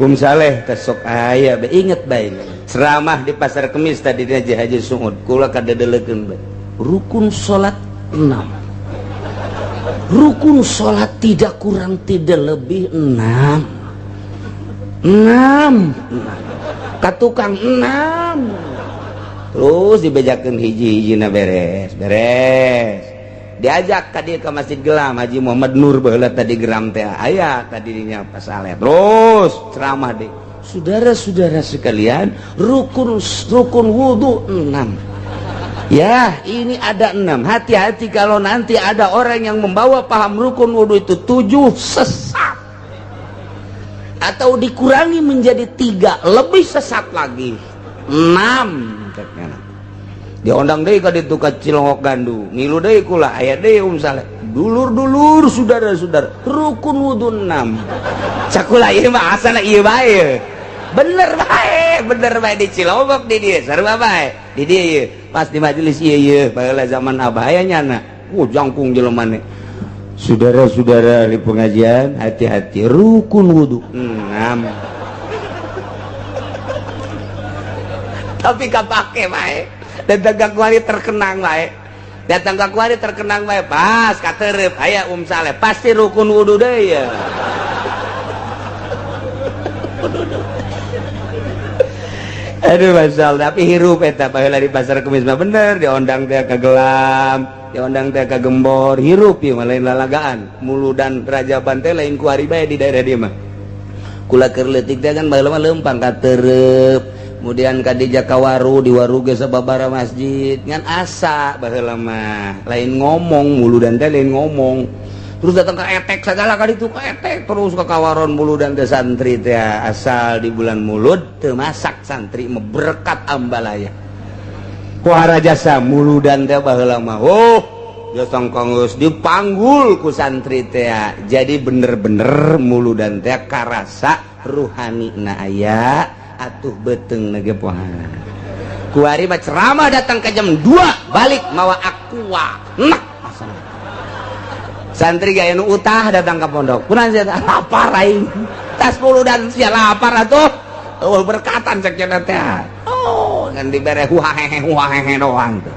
Um Saleh teh sok aya bae, inget bae ceramah di Pasar Kemis tadi dia Haji Sungut, kula kadedelekeun bae. Rukun salat 6, rukun salat tidak kurang tidak lebih 6, 6 ka tukang 6. Terus dibejakeun hiji-hijina, beres beres diajak ka dieu ka Masjid Gelam Haji Muhammad Nur baheula tadi geram teh aya tadi dinya Pak Saleh. Terus ceramah deh, "Saudara-saudara sekalian, rukun rukun wudhu 6 ya, ini ada 6. Hati-hati kalau nanti ada orang yang membawa paham rukun wudhu itu 7, sesat, atau dikurangi menjadi 3, lebih sesat lagi. 6." Diondang deui ka ditu ka Cilongok Gandu, ngilu deui kula, aya deui Um Saleh. "Dulur-dulur, saudara-saudara, rukun wudhu 6." Cak kula, ieu mah asana ieu bae, bener bae, bener bae di Cilongok, di dieu sarua bae, di dieu ieu pas di majelis ieu ieu baheula zaman abah aya nyana. Jangkung jelema. "Saudara-saudara di pengajian, hati-hati, rukun wudhu 6." Tapi kapake bae, datang ka kuari terkenang bae, datang ka kuari terkenang bae. Pas katerep aya Um Saleh, pasti rukun wudhu deui ya. Aduh, masal, tapi hirup eta baheula di Pasar Kemis mah bener, diondang teh ka Gelam, diondang teh ka Gembor, hirup ieu mah, lain lalagaan. Muludan Rajaban teh lain kuari bae di daerah dieu mah. Kula keur leutik teh kan baheula mah leumpang ka Terep, kemudian ka di Jakawaru, di Waru ge sababara masjid, ngan asa baheula mah lain ngomong, muludan teh lain ngomong. Terus datang ke etek segala kali itu, ke etek terus ke Kawaron, muludan teh santri teh asal di bulan Mulud teu masak, santri mah berkat ambalaya kuhara jasa muludan teh baheula mah. Oh ya, sangkang geus dipanggul ku santri teh, jadi bener-bener muludan teh karasa ruhani na aya atuh beteng nage pohan. Kuari mah ceramah datang ke jam 2, balik mawa Aqua. Nah, santri gaya nu utah datang ke pondok, kunaon sia? Lapar aing tas muludan. Sia lapar atuh? Oh, berkatan cek cenah teh. Oh, ngan dibere huahehe huahehe doang tuh.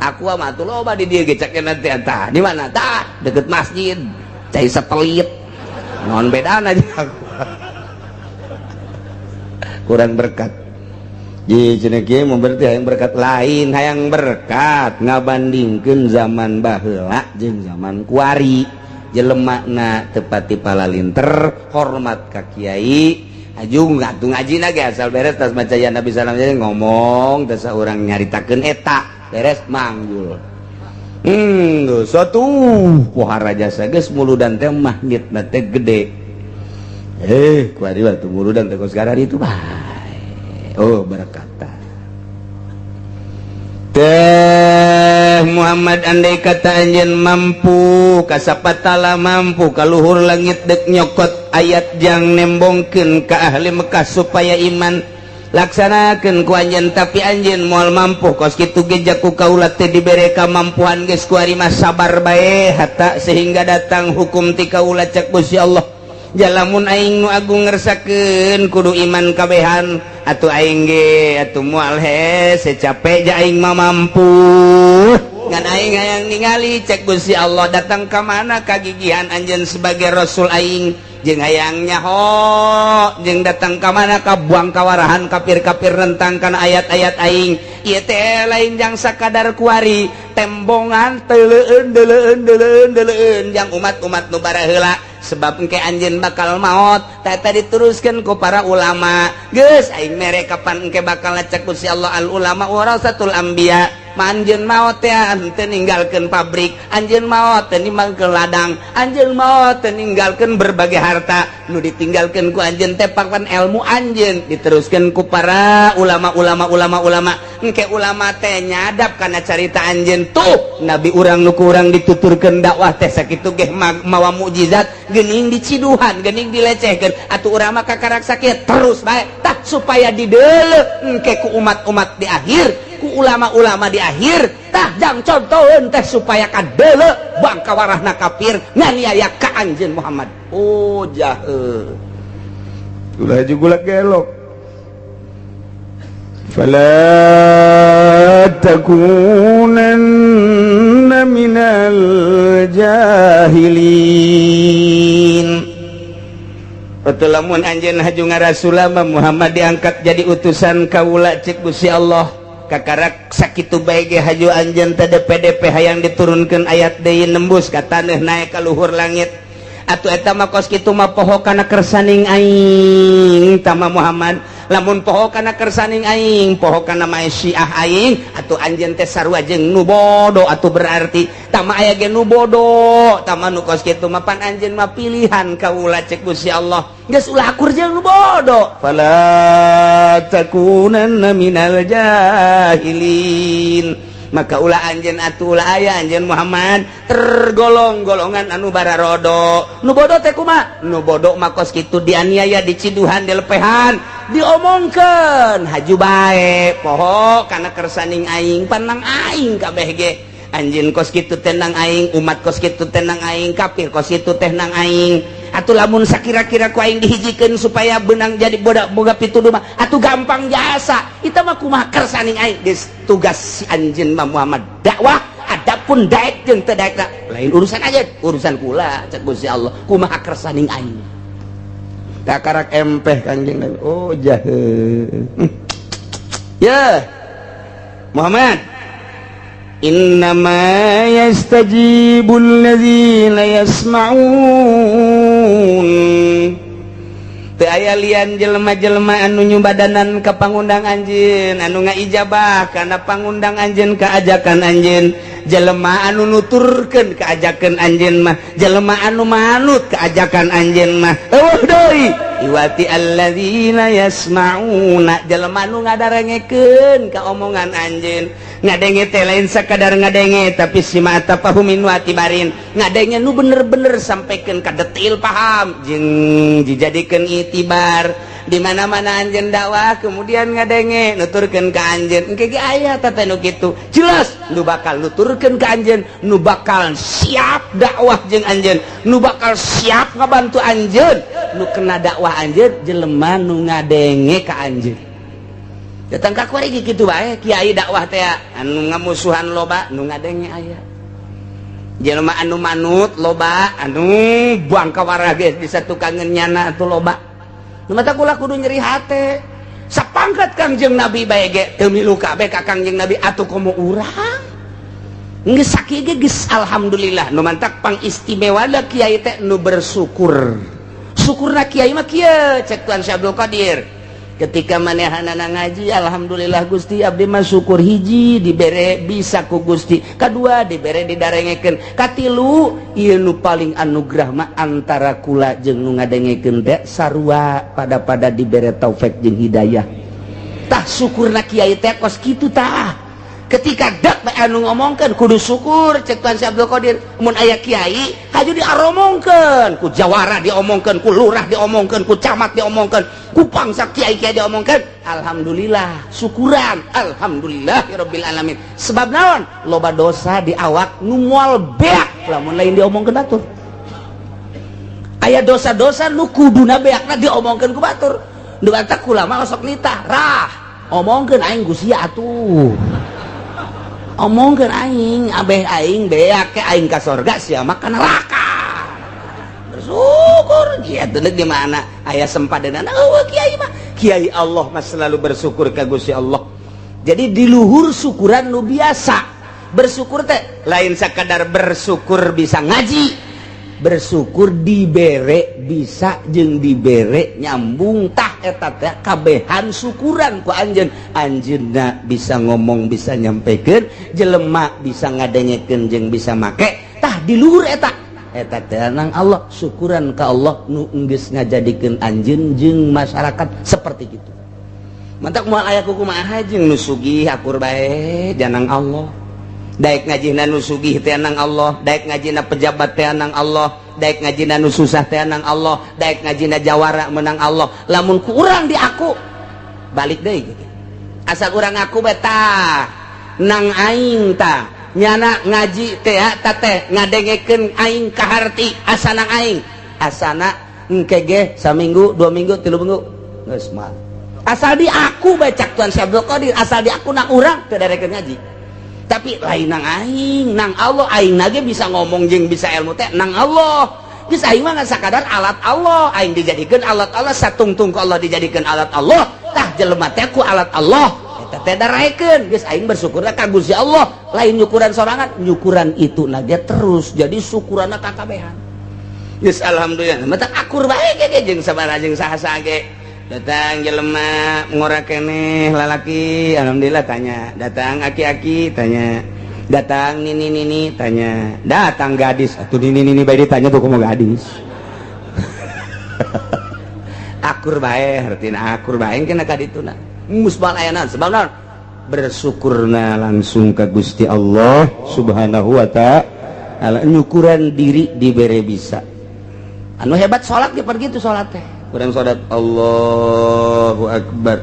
Aqua mah tuh loba di dieu ge cek cenah teh. Tah, di mana tah? Deket masjid, cai setelit, non bedana aja Aqua kurang berkat. Ji cenah kieu mah berarti hayang berkat, lain hayang berkat, ngabandingkeun zaman baheula jeung zaman kuari, jelema na tepati palalinter, hormat ka kiai. Aju atuh ngaji ge asal beres tas maca ya Nabi salam ngomong, tas urang nyaritakeun eta beres manggul. Suatu pohara jasa geus muludan teh magnetna teh gede. Kuari waktu muludan teh kos itu bae. Oh, berkata teh Muhammad, andai kata anjeun mampu kasapatala, mampu kaluhur langit dek nyokot ayat jang nembongkeun ka ahli Mekah supaya iman, laksanakeun ku anjeun, tapi anjeun moal mampu. Kos kitu ge jaku kaula teh dibere kamampuan geus, kuari mah sabar bae hatta sehingga datang hukum ti kaula. Cek Gusti Allah, jalamun aing nu agung ngersakeun kudu iman kabehan, atuh aing ge atuh moal hese capek ja aing mah mampu, ngan aing hayang ningali, cek Gusti Allah, datang ka mana kagigihan anjeun sebagai rasul aing, jeung hayang nyaho jeung datang ka mana kabuang kawarahan kafir-kafir rentang kana ayat-ayat aing. Ieu teh lain jang sakadar kuari, tembongan teleueun deleueun deleueun deleueun jang umat-umat nu baraheula, sebab engke anjeun bakal maot. Tata diteruskeun ku para ulama, geus aing mere kapan engke bakal. Cek Gusti Allah, al ulama warasatul anbiya. Anjeun maot teh henteu ninggalkeun pabrik, anjeun maot teu ninggalkeun ladang, anjeun maot teu ninggalkeun berbagai harta. Nu ditinggalkeun ku anjeun teh papan ilmu anjeun, diteruskeun ku para ulama-ulama ulama-ulama. Engke ulama teh nyadap kana carita anjeun. Tuh nabi urang nu kurang dituturkeun dakwah teh sakitu ge mawa mukjizat, geuning diciduhan, geuning dilecehkeun, atuh urang mah kakarak sakit terus bae. Tah, supaya dideuleu engke ku umat-umat di akhir. ku ulama-ulama di akhir tah jang contoheun teh supaya kadeuleu bangka warahna kafir nganiaya ka anjeun Muhammad. Oh, jahe. Ulah juga gelok. Fala takunanna minal jahilin. Betul, lamun anjeun haju ngarasulama Muhammad diangkat jadi utusan kaula, cek Gusti Allah, kakarak sakitu bae ge haju anjeun teh DPDP hayang diturunkeun ayat deui nembus ka taneuh, naik ka luhur langit. Atuh eta mah kos kitu mah poho kana kersaning aing. Tama Muhammad, lamun poho kana kersaning aing, poho kana maesyiah aing, atuh anjeun teh sarua jeung nu bodoh. Atuh berarti tama aya ge nu bodoh, tama nu kos kitu mah pan anjeun mah pilihan kaula, cek Gusti Allah, geus ulah akur jeung nu bodoh. Fala takunanna minal jahilin. Maka ulah anjeun atuh, ulah aya anjeun Muhammad tergolong golongan anu bararodo. Nu bodoh teh kumaha? Nu bodoh mah kos kitu dianiaya, diciduhan, dilepehan, diomongkeun, haju bae poho kana kersaning aing. Panang aing kabeh ge anjeun kos kitu tenang aing, umat kos kitu tenang aing, kafir kos kitu teh nang aing. Atuh lamun sakira-kira ku aing dihijikeun supaya benang jadi bodak boga pituduh mah atuh gampang jasa itu mah. Kumaha kersaning aing? Geus, tugas si anjeun mah Muhammad dakwah, adapun daek jeung teu daek lain urusan aja, urusan kula, cek Gusti Allah. Kumaha kersaning aing? Kakarak empeh Kangjeng Nabi. Oh, jahe ya Muhammad. Innama yastajibul ladzina yasma'un. Teu aya lian jelema-jelema anu nyumbadanan ka pangundang anjeun, anu ngaijabah kana pangundang anjeun, ka ajakan anjeun, jelema anu nuturkeun ka ajakan anjeun mah, jelema anu manut ka ajakan anjeun mah euweuh deui iwati alladzina yasma'una, jelema anu ngadarengekeun ka omongan anjeun. Ngadenge teh lain sakadar ngadenge, tapi sima tafahumin wa tibarin, ngadenge nu bener-bener sampaikan ka detail paham jeung dijadikeun itibar. Di mana-mana anjeun dakwah, kemudian ngadenge, nuturkeun ka anjeun, engke ge aya teh nu kitu jelas nu bakal nuturkeun ka anjeun, nu bakal siap dakwah jeung anjeun, nu bakal siap ngabantu anjeun, nu kena dakwah anjeun, jelema nu ngadenge ka anjeun. Datang ka kuari kitu bae, kiai dakwah teh anu ngamusuhan loba, nu ngadenge aya. Jelema anu manut loba, anu buang ka warah geus bisa tukangeun nyana atuh loba. Nu mata kula kudu nyeri hate. Sapangkat Kangjeng Nabi bae ge teu milu kabeh ka Kangjeng Nabi, atuh komo urang. Geus sakieu ge geus alhamdulillah. Nu mantak pangistimewa kiai teh nu bersyukur. Syukurna kiai mah kieu, cek Tuan Syekh Abdul Qadir. Ketika manehanana ngaji, alhamdulillah Gusti, abdi mah syukur, hiji dibere bisa ku Gusti, kedua dibere didarengekeun, katilu ieu nu paling anugerah mah antara kula jeung nu ngadengekeun teh sarua pada pada dibere taufik jeung hidayah. Tah, syukurna kiai teh kos kitu tah. Ketika dak anu ngomongkeun kudu syukur, cek Tuan Syekh Abdul Qadir. Mun aya kiai haju diaromongkeun ku jawara, diomongkeun ku lurah, diomongkeun ku camat, diomongkeun ku pangsa kiai-kiai, diomongkeun, alhamdulillah, syukuran, alhamdulillah rabbil alamin. Sebab naon? Loba dosa di awak nu moal beak lamun lain diomongkeun batur. Aya dosa-dosa nu kuduna beakna diomongkeun ku batur. Nu batak kulama osok nitah rah, omongkeun aing Gusti atuh, omongkeun aing, abeh aing beak ke aing ka sorga, sia mah ka neraka. Bersyukur kieu teh di mana aya sempadenan. Eueuh, kiai mah, kiai Allah mah selalu bersyukur ka Gusti Allah. Jadi di luhur syukuran nu biasa, bersyukur teh lain sakadar bersyukur bisa ngaji, bersyukur dibere bisa jeung dibere nyambung. Tah, eta teh kabehan syukuran ku anjeun. Anjeunna bisa ngomong, bisa nyampekeun, jelema bisa ngadengekeun jeung bisa make. Tah, di luhur eta, eta teh nang Allah, syukuran ka Allah nu geus ngajadikeun anjeun jeung masyarakat seperti itu. Mantak moal aya kumaha jeung nu sugih akur bae janang Allah, daek ngajina nu sugih teh nang Allah, daek ngajina pejabat teh nang Allah, daek ngajina nu susah teh nang Allah, daek ngajina jawara menang Allah. Lamun ku urang di aku balik deui gitu. Asal urang ngaku beta nang aing ta nyana ngaji teh ta teh ngadengekeun aing kaharti asana aing asana engke ge saminggu 2 minggu 3 minggu geus mah asal di aku bae cak Tuan Syekh Abdul Qadir asal di aku nang urang teu darekeun ngaji. Tapi lain nang aing nang Allah aing nage bisa ngomong jeung bisa ilmu teh nang Allah. Geus aing mah sakadar alat Allah, aing dijadikeun alat Allah satungtung ku Allah dijadikeun alat Allah. Tah jelema teh ku alat Allah eta teh daraekeun. Geus aing bersyukurna ka Gusti Allah, lain nyukuran sorangan, nyukuran itu nage terus jadi syukuranna kakabehan. Geus alhamdulillah mata akur bae ge jeung sabaraha jeung saha-saha ge. Datang jelema ngora keneh lalaki alhamdulillah tanya, datang aki-aki tanya, datang nini-nini tanya, datang gadis atuh nini-nini bae ditanya tuh kumaha gadis. Akur bae hartina akur bae kena ka dituna musbal ayana sebab naon bersyukurna langsung ka Gusti Allah Subhanahu wa ta'ala. Nyukuran diri dibere bisa anu hebat salat ge pergi tuh salat teh urang salat Allahu Akbar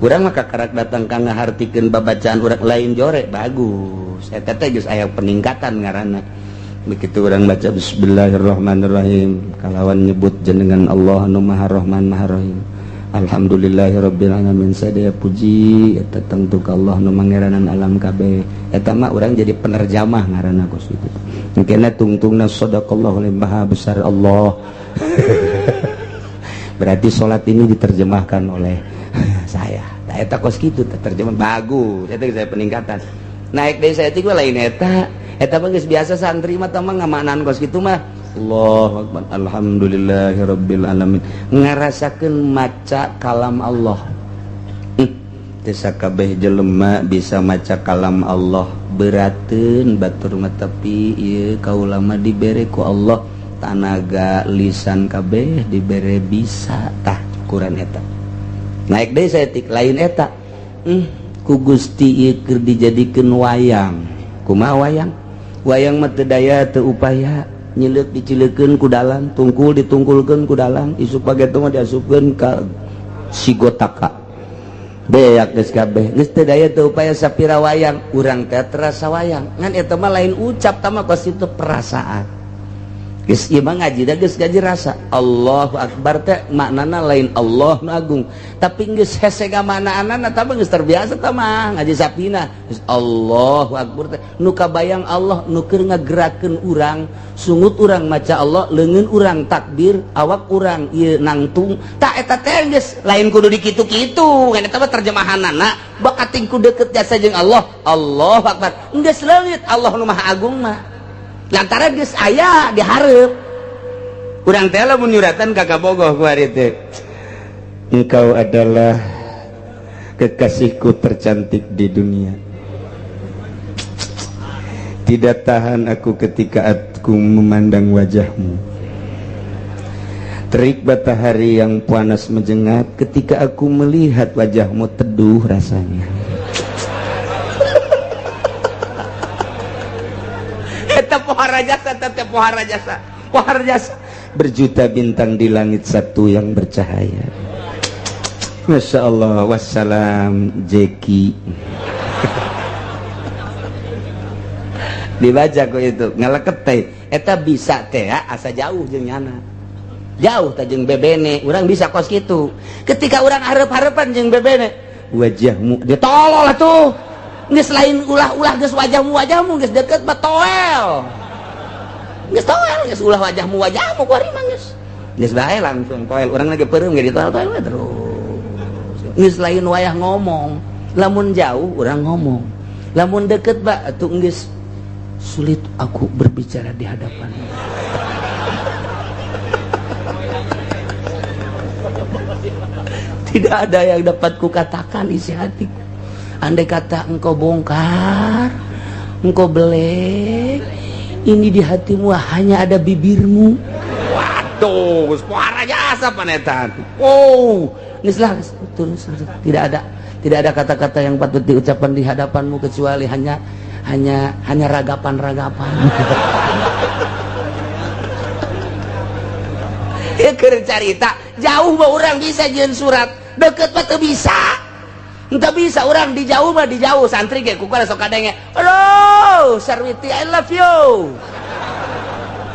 urang mah kakarak datang ka ngahartikeun babacaan urang lain jore bagus eta teh geus aya peningkatan ngaranna. Begitu urang baca bismillahirrahmanirrahim kalawan nyebut jenengan Allah anu Maha Rahman Maha Rahim. Alhamdulillahirabbil alamin sadaya puji eta tangtu ka Allah nu mangeranan alam kabeh. Eta mah urang jadi penerjamah ngaranna kos kitu. Mungkinna tungtungna sadaqallahu maha besar Allah. Berarti salat ini diterjemahkan oleh saya. Tah eta kos kitu terjemah bagus. Eta saya peningkatan. Naik deui saya teh lain eta. Eta mah geus biasa santri mah tah mah ngamaknaan kos kitu mah. Allahu akbar alhamdulillahirabbil alamin. Ngarasakeun maca kalam Allah. Teu sakabeh jelema bisa maca kalam Allah. Berateun batur mah tapi ieu kaula mah dibere ku Allah tanaga lisan kabeh dibere bisa tah ukuran eta. Naik deui saeutik lain eta. Ku Gusti ieu keur dijadikeun wayang. Kumaha wayang? Wayang mah teu daya teu upaya, nyileuk dicileukeun ku dalang, tungkul ditungkulkeun ku dalang, isuk pageto mah diasupkeun ka sigotaka. Beak geus kabeh, geus teu daya teu upaya sapira wayang, urang teh terasa wayang. Ngan eta mah lain ucap tah mah kos itu perasaan. Geus ieu mah ngaji da geus gaji rasa. Allahu akbar teh maknana lain Allah nu agung, tapi geus hese ngamanaanana tah mah geus terbiasa tah mah ngaji sapina. Geus Allahu akbar teh nu kabayang Allah nu keur ngagerakeun urang, sungut urang maca Allah, leungeun urang takbir, awak urang ieu nangtung. Tah eta teh geus lain kudu dikitu-kitu, ngan eta mah terjemahanana bakating ku deukeut jasa jeung Allah. Allahu akbar. Geus leungit Allah nu Maha Agung mah. Lantaran geus aya dihareup. Urang teh lamun nyuratan ka kabogoh ku ari teh. Engkau adalah kekasihku tercantik di dunia. Tidak tahan aku ketika aku memandang wajahmu. Terik matahari yang panas menjengat ketika aku melihat wajahmu teduh rasanya. Eta pohara jasa, teh pohara jasa, pohara jasa. Berjuta bintang di langit satu yang bercahaya. Masya Allah, wassalam Jeki. Dibaca kok itu ngaleket teh. Eta bisa teh asa jauh jeung nyana. Jauh teh jeung bebene, urang bisa kos kitu. Ketika urang hareup-hareupan jeung bebene, wajahmu dia tolol atuh. Geus lain ulah-ulah geus wajahmu geus deket mah toel. Geus toel geus ulah wajahmu ku ari mah geus. Geus bae langsung toel, urang lagi peureum ge ditoel-toel we terus. Geus lain wayah ngomong, lamun jauh urang ngomong. Lamun deket ba atuh geus sulit aku berbicara di hadapanmu. Tidak ada yang dapat kukatakan isi hatiku. Andai kata engkau bongkar, engkau belek, ini di hatimu hanya ada bibirmu. Waduh, suara jasa panetan. Oh, nislah terus tidak ada kata-kata yang patut diucapkan di hadapanmu kecuali hanya ragapan-ragapan. Ya keur carita, jauh mah urang bisa jeung surat, deket mah teu bisa. Entah bisa orang di jauh mah, di jauh santri ge ku sok kadenge. Halo, Sarwiti, I love you.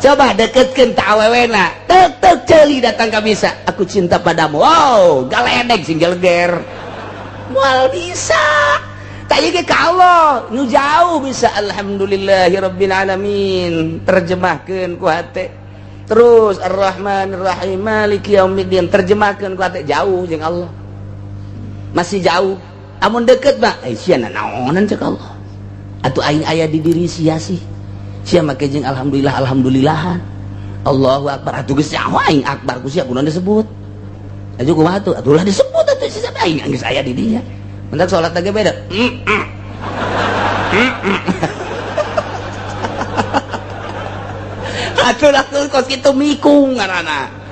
Coba deketkeun ta awewena. Tek tek ceuli datang ka bisa. Aku cinta padamu. Wow, galedeg sing geleger. Moal bisa. Tak ieu ge ka Allah, nu jauh bisa alhamdulillahirabbil alamin. Terjemahkeun ku hate. Terus Ar-Rahmanir-Rahim, Maliki yaumiddin, terjemahkeun ku hate, jauh jeung Allah. Masih jauh. Amun deket mah, eh sia naonan cek Allah. Atuh aing aya di diri sia sih. Sia make jeung alhamdulillah alhamdulillahan. Allahu akbar, atuh geus nyaho aing akbar ku sia kunaon disebut. Atuh kumaha tuh? Atuh lah disebut atuh sia aing geus aya di dinya. Mentak salat ge beda. Atuh lah kos kitu mikung ngaranna.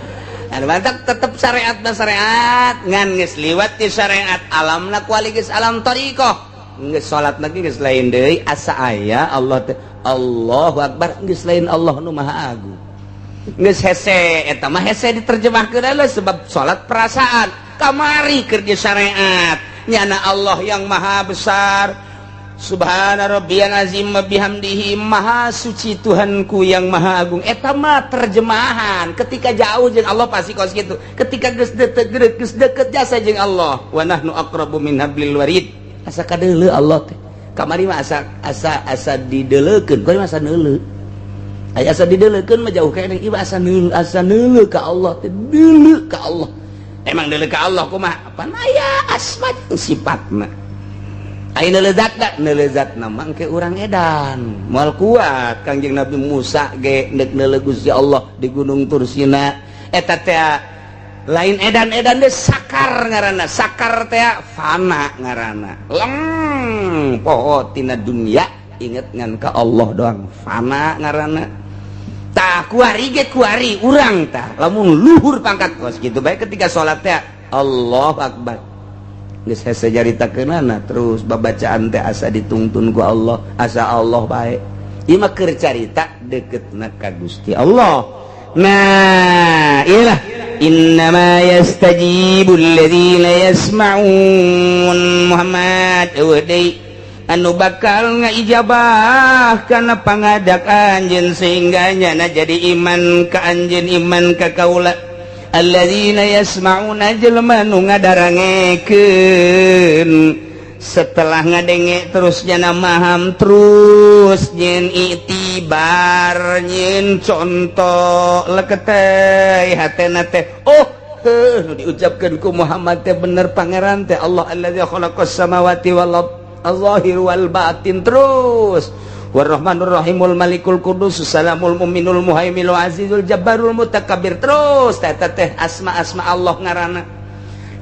Anu mantak tetep syariat na syariat ngan geus liwat ti syariat alamna kuali geus alam thariqah. Geus salat lagi geus lain deui asa aya Allah teh Allahu akbar geus lain Allah nu maha agung. Geus hese eta mah hese diterjemahkeun lah sebab salat perasaan kamari keur di syariat nyana Allah yang maha besar. Subhana rabbiyal azim wa bihamdihi, maha suci Tuhanku yang maha agung. Eta mah terjemahan ketika jauh jeung Allah pasti kos kitu. Ketika geus deket geus deket jasa jeung Allah, wa nahnu aqrabu min hablil warid. Asa kadeuleu Allah teh. Kamari mah asa asa asa dideleukeun, kuari mah asa neuleu. Aya asa dideleukeun mah jauh keneh, ieu asa neuleu, asa neuleu ka Allah teh, deuleu ka Allah. Emang deuleu ka Allah kumaha? Apa aya asma sifatna. Ayo nelezat nelezat nama ke urang edan moal kuat. Kangjeng Nabi Musa ge nek neuleuh Gusti Allah di Gunung Tursina eta teh lain edan-edan deh, sakar ngaranna, sakar teh fana ngaranna, leng poho tina dunia inget ngan ka Allah doang, fana ngaranna. Tah kuari ge kuari urang tah lamun luhur pangkat kos kitu bae ketika salat teh Allahu akbar geus hese caritakeunana terus babacaan teh asa ditungtun ku Allah, asa Allah bae. Ieu mah keur carita deketna ka Gusti Allah. Nah, iyalah innama yastajibul ladzina yasma'un. Muhammad eueuh deui anu bakal ngaijabah kana pangadak anjeun sehingga nyana jadi iman ka anjeun, iman ka kaula. Alladzina yasma'una jelema nu ngadarangekeun, setelah ngadenge terus nyana maham, terus nyen itibar, nyen contoh leketei hatena teh, oh heuh nu diucapkeun ku Muhammad teh bener, pangeran teh Allah allazi khalaqas samawati wal ard al-zahir wal batin, terus Warrahmanur Rahimul Malikul Qudus Salamul Muminul Muhaiminul Azizul Jabbarul Mutakabbir, terus teh teh asma-asma Allah ngaranna.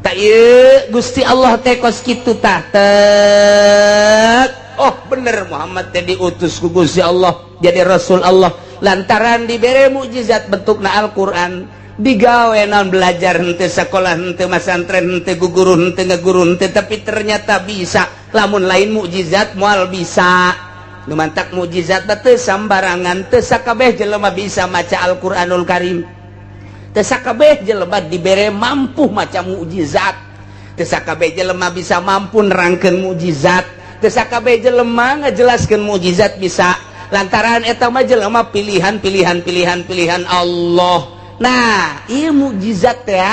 Tak ieu Gusti Allah teh kos kitu tah tek. Oh bener Muhammad teh diutus ku Gusti Allah jadi Rasul Allah lantaran dibere mukjizat bentukna Al-Qur'an, digawe naon belajar henteu sekolah henteu masantren henteu guguru henteu ngaguru henteu, tapi ternyata bisa. Lamun lain mukjizat moal bisa. Nu mantak mukjizat teu sambarangan, teu sakabeh jelema bisa maca Al-Qur'anul Karim, teu sakabeh jelema dibere mampu maca mukjizat, teu sakabeh jelema bisa mampu nerangkeun mukjizat, teu sakabeh jelema ngajelaskeun mukjizat bisa, lantaran eta mah jelema pilihan pilihan pilihan pilihan Allah. Nah, ieu mukjizat teh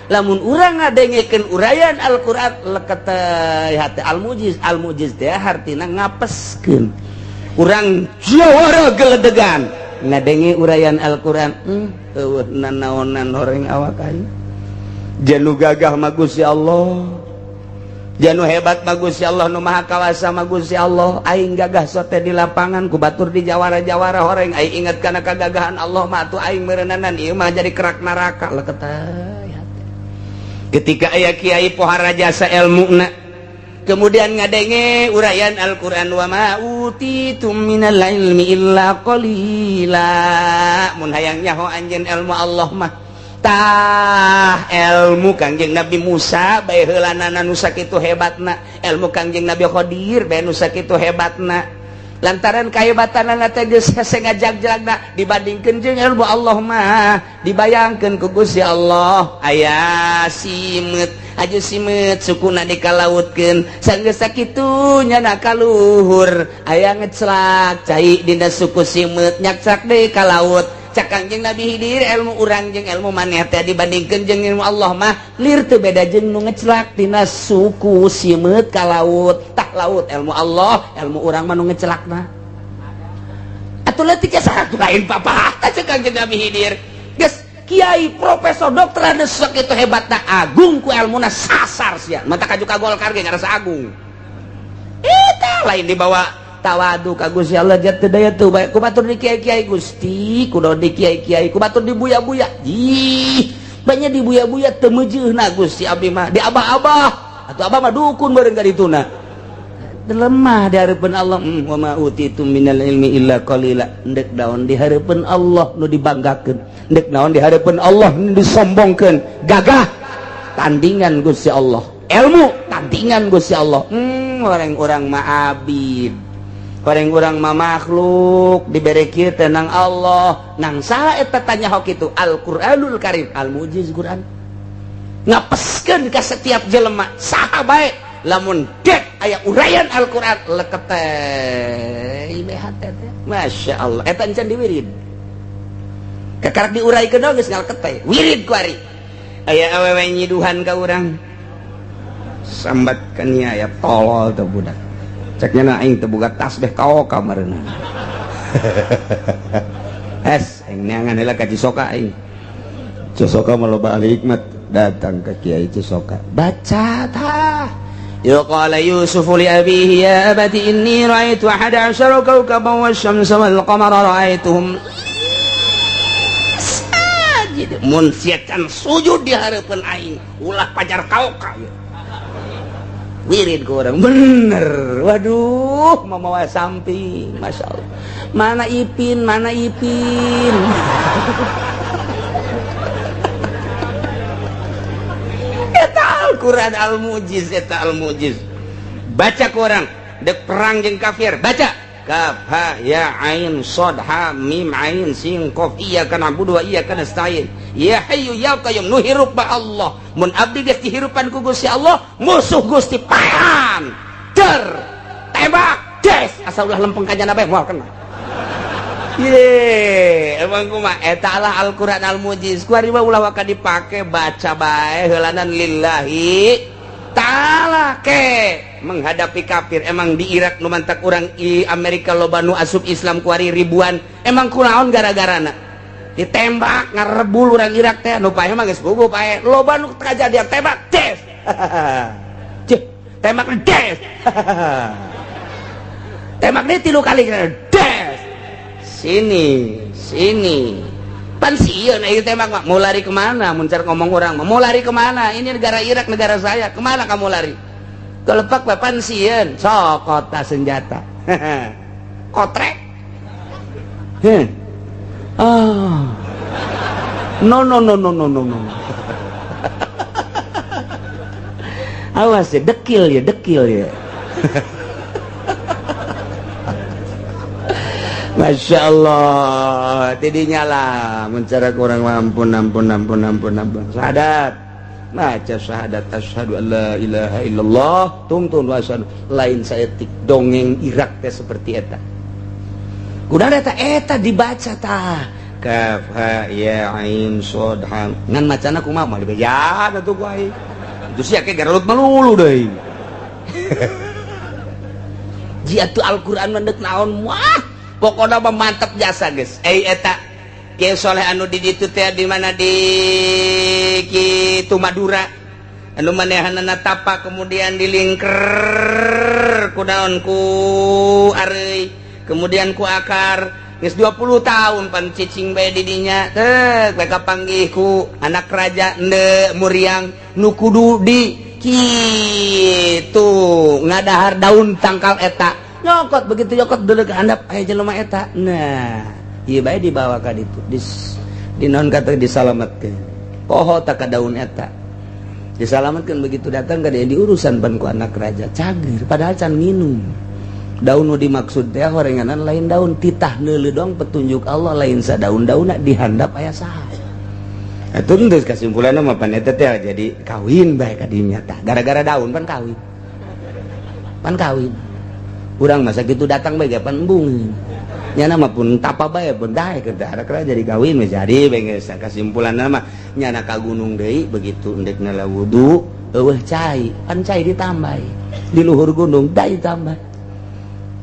lamun urang ngadengekeun uraian Al-Qur'an leketeuy hate. Al-mujiz, al-mujiz teh hartina ngapeskeun urang jawara geledegan ngadenge uraian Al-Qur'an, eueuh nanaonan horeng awak aing, janu gagah mah Gusti Allah, janu hebat mah Gusti Allah, nu maha kawasa mah Gusti Allah. Aing gagah sote di lapangan ku batur di jawara-jawara horeng, aing inget kana kagagahan Allah mah atuh aing meureunana ieu mah jadi kerak neraka leketeuy hate. Ketika aya kiai pohara jasa elmuna kemudian ngadenge uraian Al-Qur'an wa ma utitum minal ilmi illa qalila, mun hayang nyaho anjeun ilmu Allah mah tah ilmu Kangjeng Nabi Musa bae heulanana nu sakitu hebatna, ilmu Kangjeng Nabi Khadir bae nu sakitu hebatna. Lantaran kahebatanana teh geus hese ngajag-jagna dibandingkeun jeung ilmu Allah mah dibayangkeun ku Gusti Allah aya simeut aju simeut sukuna dikalautkeun sanggeus sakitu nyana kaluhur aya ngecelak cai dina suku simeut nyakcak deui ka laut. Cak Kangjeng Nabi Hidir ilmu urang jeung ilmu maneh teh dibandingkeun jeung ilmu Allah mah lir teu beda jeung nu ngecelak tina suku simeut ka laut. Tah laut ilmu Allah, ilmu urang mah nu ngecelakna. Atuh leutik saha lain papa tah cek Kangjeng Nabi Hidir. Geus kiai profesor dokter anu sakitu hebatna agung ku ilmuna sasar sia. Mata kaju ka Golkar ge ngarasa agung. Eta lain dibawa tawadu ka Gusti Allah jatuh daya tuh baik ku batur di kiai-kiai Gusti kudu di kiai-kiai ku batur di buya-buya ih banyak di buya-buya teu meujeuhna Gusti abdi mah di abah-abah atuh abah mah dukun bareng ka dituna lemah di hareupeun Allah. Wa ma utitu minal ilmi illa qalila. Ndek naon di hareupeun Allah nu dibanggakeun, ndek naon di hareupeun Allah nu disombongkeun, gagah tandingan Gusti Allah, ilmu tandingan Gusti Allah. Orang-orang mah abid, orang-orang mah makhluk dibere kieu teh nang Allah nang saha eta tanya hok itu Al-Qur'anul Karim al-mujiz Quran ngapeskeun ka setiap jelema saha bae lamun dek aya uraian Al-Qur'an leket teh hate teh Masya Allah eta encan diwirid kakarak diuraikeun geus ngaleket teh wirid ku ari aya awewe nyiduhan ka urang sambat kan nya aya tolol teh budak ceknya na aing teu boga tasbih kao kamarna. Es aing neangan heula ka Cisoka aing. Cisoka mah loba ahli hikmat datang ke Kiai Cisoka baca tah. Ya qala Yusuf li abihi ya abati inni ra'aitu ahada asyara kawkaban wasyamsa wal qamara ra'aituhum sajid mun sia can sujud di hareupeun aing ulah pajar kaoka wirid ke orang bener. Waduh mamawa samping Masya Allah mana Ipin mana Ipin. Eta Al-Quran Al-Mujiz eta Al-Mujiz baca ke orang dek perang jeung kafir baca kaf ha ya ain sad ha mim ain sin qaf iyyaka na'budu wa iyyaka nasta'in ya hayyu ya qayyum nu hirup ba Allah mun abdi geus dihirupan ku Gusti Allah musuh Gusti pahan der tembak des asal ulah lempeng ka jana bae moal kena. Ye emang kumaha eta lah Al-Qur'an Al-Mujiz ku ari mah ulah waka dipake baca bae heulanan lillahi ta'ala ke menghadapi kafir. Emang di Irak nu mantak urang i Amerika loba nu asup Islam kuari ribuan emang kunaon gara-garana ditembak ngarebul urang Irak teh nu paeh mah geus puguh paeh loba nu kajadian tembak des cih tembak des tembak deui 3 kali des sini sini pan sieun ieu tembak mah mau lari kemana mun car ngomong urang mah mau lari kemana ini negara Irak negara saya kemana kamu lari kelepak papan sieun sok kota senjata kotrek. Ah no no no no no no no. Awas ya dekil ya dekil ya. Masya Allah tidinya lah mencara kurang ampun ampun ampun ampun ampun syahadat baca syahadat asyhadu an la ilaha illallah tungtun wa asyhadu lain saeutik dongeng Irak teh seperti eta kuda eta eta dibaca tah kaf ha ya ain shad ha ngan macana kumaha mah dibejaan atuh ku aing itu sia ke garelut melulu deui. Jia tu Al-Qur'an mah deuk naon wah pokokna mah mantep jasa geus eta Kiai Soleh anu di ditu teh di mana di kitu Madura anu manehanana tapa kemudian dilingker ku daun ku areuy kemudian ku akar geus 20 tahun pan cicing bae di dinya teh bae kapanggih ku anak raja ende muriang nu kudu di kitu ngadahar daun tangkal eta nyokot begitu nyokot dulu ke handap aya jelema eta nah ieu bae dibawa ka ditu di naon kata disalametkeun poho tak ka daun eta disalametkeun begitu datang ka dia diurusan ban ku anak raja cager padahal can minum. Daun nu dimaksud teh horenganan lain daun, titah neuleu dong petunjuk Allah, lain sadaun-daunna, dihandap aya saha. Atuh geus kesimpulanna mah pan eta teh jadi kawin bae ka dinya tah. Gara-gara daun pan kawin. Pan kawin. Urang masa gitu datang bae ge pan embung. Nyana mah pun tapa bae pun daek teh jadi kawin we jadi bae geus. Kesimpulanna mah nyana ka gunung deui, begitu endek ngala wudu eueuh cai, pan cai ditambah di luhur gunung, dai tambah.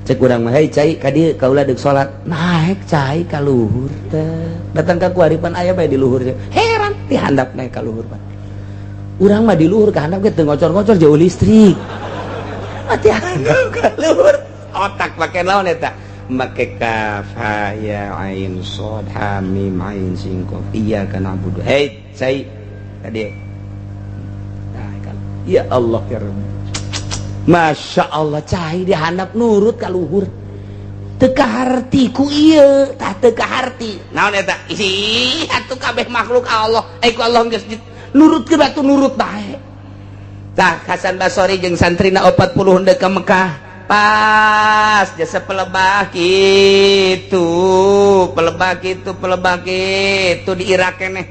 Cek urang mah, "Hei cai, ka dieu, kaula deuk salat." Naik cai ka luhur teh, datang ka kuari pan aya bae di luhur teh. Heran, di handap naik ka luhur pan. Urang mah di luhur ka handap ge teu ngocor-ngocor, jauh listrik. Mati handap ka luhur, otak make naon eta? Make kaf ha ya ain shad ha mim ain sin qaf, iyyaka na'budu. Hei cai, ka dieu. Nah, kan ya Allah ya Rabbi. Masya Allah, cai dihandap nurut ka luhur. Teu kaharti ku ieu tah, teu kaharti naon eta. Ih atuh kabeh makhluk Allah, eh ku Allah geus nurut ke batu, nurut bae tah. Hasan Basori jeung santrina 40 hendak ke Mekah, pas jasa pelebah gitu, pelebah gitu, pelebah gitu di Irak keneh,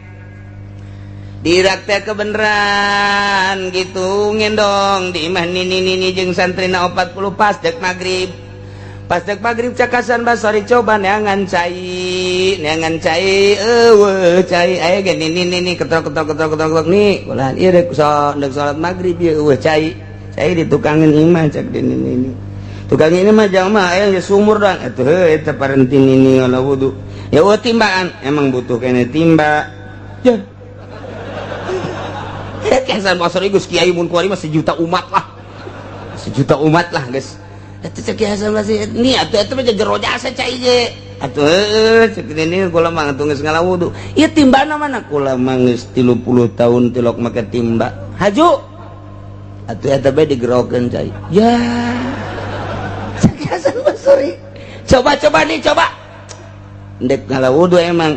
di Irak teh kebenaran gitu, ngendong di imah nini nini jeung santrina 40. Pas dek maghrib, pas dek maghrib, cak Hasan Basori, "Coba neangan cai, neangan cai." Eueuh cai. Aya ge nini nini ketok ketok ketok ketok ketok, "Nih ulah ieu dek so, dek salat maghrib ieu eueuh cai." "Cai ditukangin imah," cak di nini nini. "Tukang ini mah jamaah aya ge sumur dong atuh." Heuh eta parenti nini ngala wudu ya, eueuh timbaan, emang butuh kene timba ya. Hasan Basri geus kiai, mun kuari mah sejuta umat lah, sejuta umat lah geus. Eta cek Hasan Basri, "Nih atuh eta mah jero jasa cai ge atuh." "Heueuh," cek ini, "kula mah atuh geus ngala wudu. Ieu timbana mana?" "Kula mah geus 30 tahun tilok make timba." "Haju atuh eta bae digerokeun cai." Ya, cek Hasan Basri, "Coba, coba nih, coba ndek ngala wudu emang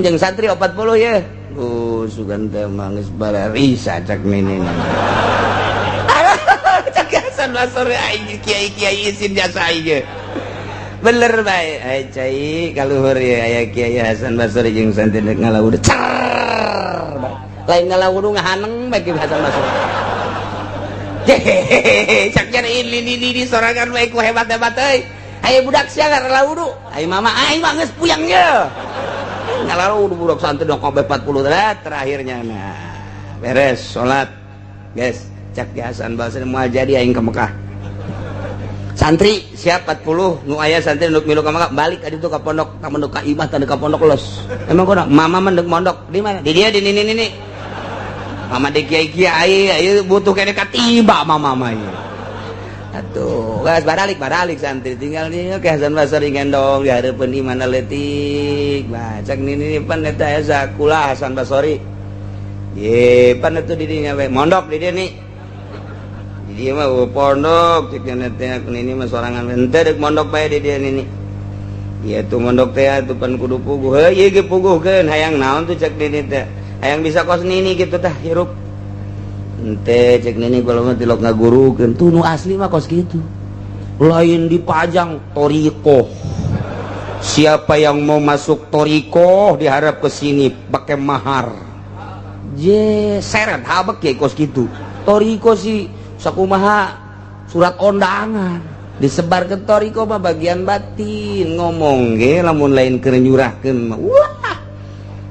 jeung santri 40 ya." Oh, sugan teh mah geus bararisa, cak nini. Cak Hasan Basri, aing kiai-kiai isin jasa aing. Bener bae, ai cai kaluhur ya, aya Kiai Hasan Basri jeung santri ndek ngala wudu. Cer. Lain ngala wudu, ngahaneng bae Kiai Hasan Basri. Hehehe, cak ini ini sorangan bae ku hebat-hebat euy. Ayo budak sia ngala wudu. Ayo mama aing mah geus puyang ye. Ngala wudu budak santri dong kabeh 40 terakhirnya. Nah, beres salat. Guys, cak Hasan Basri, "Moal jadi aing ke Mekah. Santri siap 40 nu aya santri nu milu ka Mekah balik ka ditu ka pondok, ka pondok ka imah tanda ka pondok los. Emang kono mama mah ndek mondok di mana? Di dia di nini nini. Mama di kiai kiai ayo butuh kene katiba mama mah ieu." Atuh, geus baralik baralik santri, tinggal nih ke Hasan Basri ngendong di hareupeun imah leutik. Bah, cak nini pan eta aya sakulah Hasan Basri. Ye, pan atuh di dinya we mondok di dieu nih. Di dieu mah pondok cek teh nini mah sorangan henteu deuk mondok bae di dieu nini. Ieu tuh mondok teh atuh pan kudu puguh. Heuh ieu ge puguhkeun, hayang naon tuh cek nini teh. Hayang bisa kos nini gitu tah hirup. Ente cek nini kalau mah tilok ngagurukeun tuh nu asli mah kos gitu. Lain dipajang torikoh. Siapa yang mau masuk torikoh diharap ke sini pakai mahar. Je seret habek ya kos gitu. Toriko sih sakumaha surat undangan disebar ke toriko mah bagian batin ngomong ge lamun lain keur nyurahkeun mah wah,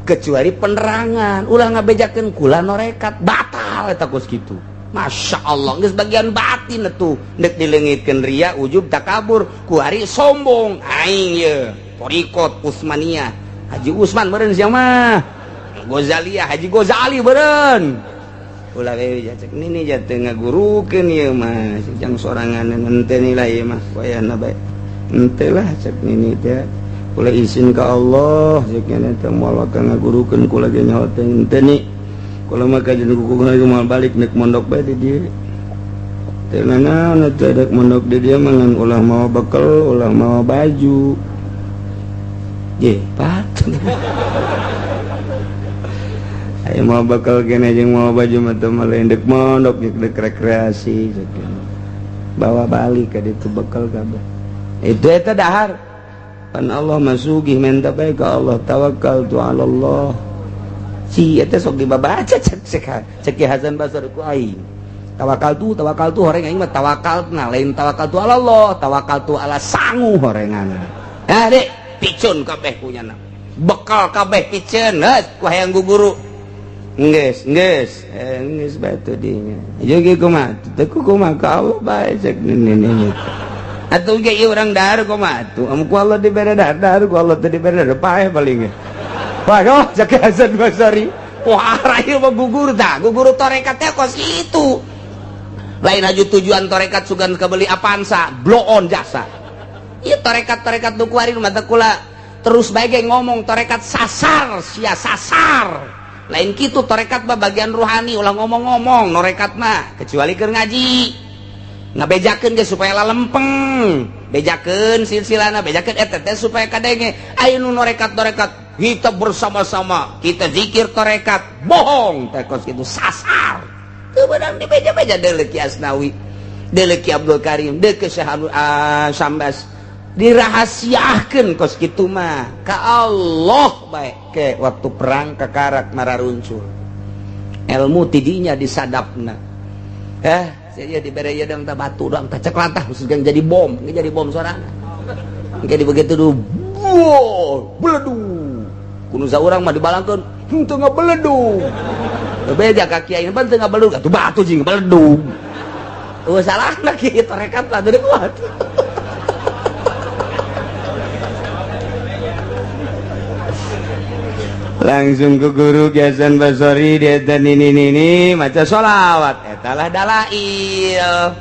kecuali penerangan ulah ngabejakeun kula norekat batal eta kos kitu. Masya Allah, geus bagian batin atuh ndek dileungitkeun ria, ujub, takabur, kuari sombong aing ye torikot Utsmaniyah, Haji Usman meureun sia mah, Gozaliyah, Haji Gozali meureun. Ulah we cek nini jatuh ngagurukeun ieu mah jang sorangan, henteu nilai ieu mah wayahna bae henteu lah. Cek nini teh, "Kula izin ka Allah," cek nini teh, "moal ka ngagurukeun kula ge nyaho teh henteu ni. Kula mah kajian kuku moal balik nek mondok bae di dieu teh. Nanaon teh dek mondok di dieu mah, ngan ulah mawa bekel, ulah mawa baju." Je patut. Ayo mau bekal kene jeung mau baju mah teu mah lain dek mondok, dek rekreasi. Bawa balik ka ditu bekal kabeh. Itu eta dahar. Pan Allah masugih menta bae ka Allah, tawakal tu ala Allah. Si eta sok dibabaca cek cek cek Ki Hasan Basri ku aing. Tawakal tu horeng aing mah tawakal nah lain tawakal tu ala Allah, tawakal tu ala sangu horengan. Ah dek, picun kabeh punyana. Bekal kabeh piceun, heuh ku hayang guguru. Geus, geus, geus batu dinya. Jeung kumaha? Teu kumaha ka Allah bae cek nini. Atuh ge ieu urang dahar kumaha atuh? Amun ku Allah dibere dahar, dahar ku Allah teu dibere dahar, paeh paling ge. Paeh oh cek Hasan Basri. Wah, ieu mah gugur tah, gugur tarekat teh kos kitu. Lain aju tujuan tarekat sugan kebeli Avanza, blow on jasa. Ieu tarekat-tarekat nu kuari mah teh kula terus bae ge ngomong tarekat sasar, sia sasar. Lain kitu tarekat mah bagian ruhani ulah ngomong-ngomong norekat mah kecuali keur ngaji. Ngabejakeun ge supaya lalempeng, bejakeun silsilana, bejakeun eta teh supaya kadenge. Aya nu norekat-norekat kita bersama-sama, kita zikir tarekat, bohong teh kos kitu sasar. Teu beunang dibeja-beja deuleu Ki Asnawi, deuleu Ki Abdul Karim, deuleu Syekh Sambas. Dirahasiakeun kos kitu mah ka Allah bae ke waktu perang kakarak mararuncul. Ilmu tidinya disadapna. Saya dibere ieu dang tah batu doang tah cek lantah khusus jadi bom, jadi bom sorangan. Engke di begitu du, wow, beledug. Kudu saurang mah dibalangkeun, henteu ngabeledug. Beja ka kiai ban teu ngabeledug, atuh batu jeung beledug. Eueuh salahna kieu tarekat lah teu kuat. Langsung ke guru Ki Hasan Basri dia dan ini ini maca sholawat eta lah dalail.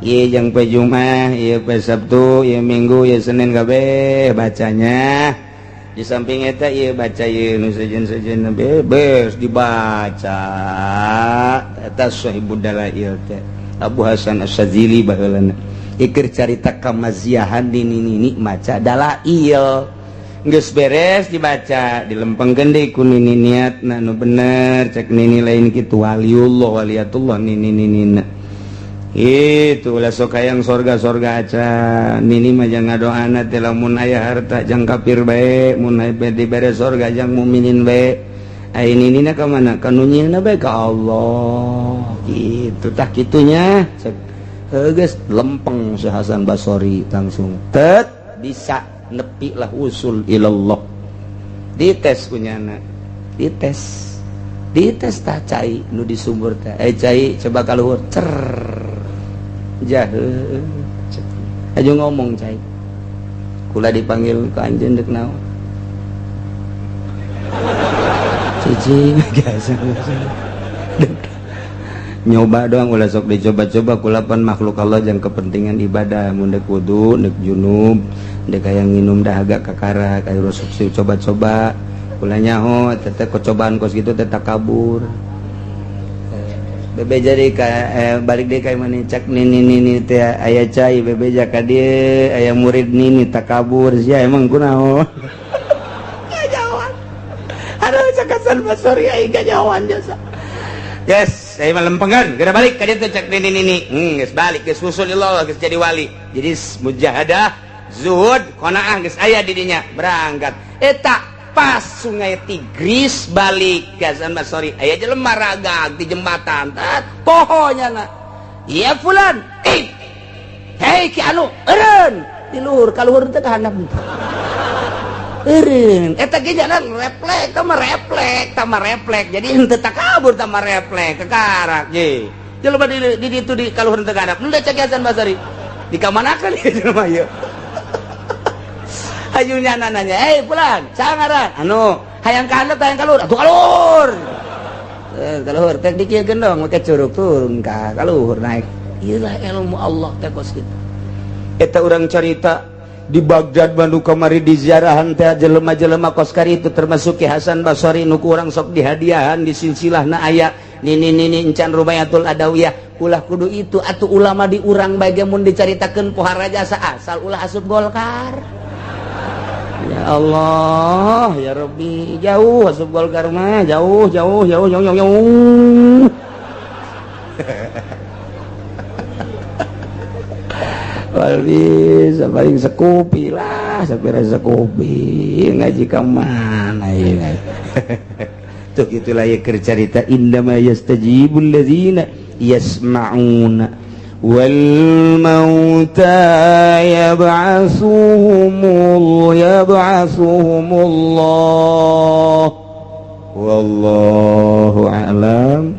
Ieu jeung pe Jumat, ieu pe Sabtu, ieu Minggu, ieu Senin kabeh bacanya. Di samping eta ieu baca ieu nu sejen-sejen bebas dibaca. Eta sahibud dalail teh Abu Hasan Asy-Syadzili baheulana. Ieu carita kamaziahan di nini maca dalail. Geus beres dibaca dilempengkeun deui ku nini niatna nu bener cek nini lain kitu waliullah waliyatullah nini ninina. Itu ulah sok hayang sorga-sorga acan nini mah jang ngadoana teh lamun aya harta jang kafir bae mun aya dibere sorga jang mukminin bae. Ai ninina ka mana ka nu nyieunna bae ka Allah kitu tah kitunya cek heuh geus lempeng si Hasan Basri langsung tet bisa nepi lah usul ilallah. Dites kunyana, dites, dites tah cai nu di sumur teh. Cai coba kaluhur cer jahe aja ngomong cai kula dipanggil ke anjeun deuk naon cicing biasa nyoba doang ulah sok dicoba-coba kulapan makhluk Allah jang kepentingan ibadah mun deuk wudu deuk junub dek hayang nginum dahaga kakara kayak rusuk sih coba-coba kula nyaho teteh kecobaan kos gitu teh takabur bebe jadi ka balik deui ka mana cak nini nini teh aya cai bebe ka dieu aya murid nini takabur sia emang kunaon kajauhan aduh cak Hasan Basri aing kajauhan jasa. Yes, saya mah lempengan, geura balik ka dieu teh cak nini nini. Geus balik geus usul Allah geus jadi wali. Jadi mujahadah zuhud qanaah geus aya di dinya berangkat. Eta pas sungai Tigris balik Ki Hasan Basri aya jelema ragag di jembatan. Tat pohonya na. Ya fulan, eh. Hei ki anu, eureun di luhur ka luhur teh ka handap. Eureun eta ge jalan reflek, tah mah reflek, tah mah reflek. Jadi henteu takabur tah mah reflek kekarak ye. Jelema di ditu di ka luhur teh ka handap. Henteu cek Ki Hasan Basri. Dikamanakeun ieu jelema ieu? Hayu nyana nanya, "Hei fulan, saha ngaran?" Anu, hayang ka handap hayang ka luhur. Atuh ka luhur. Ka luhur teh dikieu gendong make curug turun ka luhur naik. Ieu lah ilmu Allah teh kos kitu. Eta urang carita di Baghdad Bandung kamari di ziarahan teh jelema-jelema kos kari itu termasuk Ki Hasan Basri nu ku urang sok dihadiahan di silsilahna aya nini nini encan Rubayatul Adawiyah ulah kudu itu atuh ulama di urang bae ge mun dicaritakeun pohara jasa asal ulah asup Golkar. Ya Allah, ya Rabbi, jauh asup Golkar mah, jauh jauh jauh jauh jauh. Jauh. Bisa paling sekupi lah, sampai rasa kopi ngaji ke mana ya. Tuh, gitulah ya cerita. Innama yastajibul ladzina yasma'una wal mauta yab'atsuhumullah. Wallahu a'lam.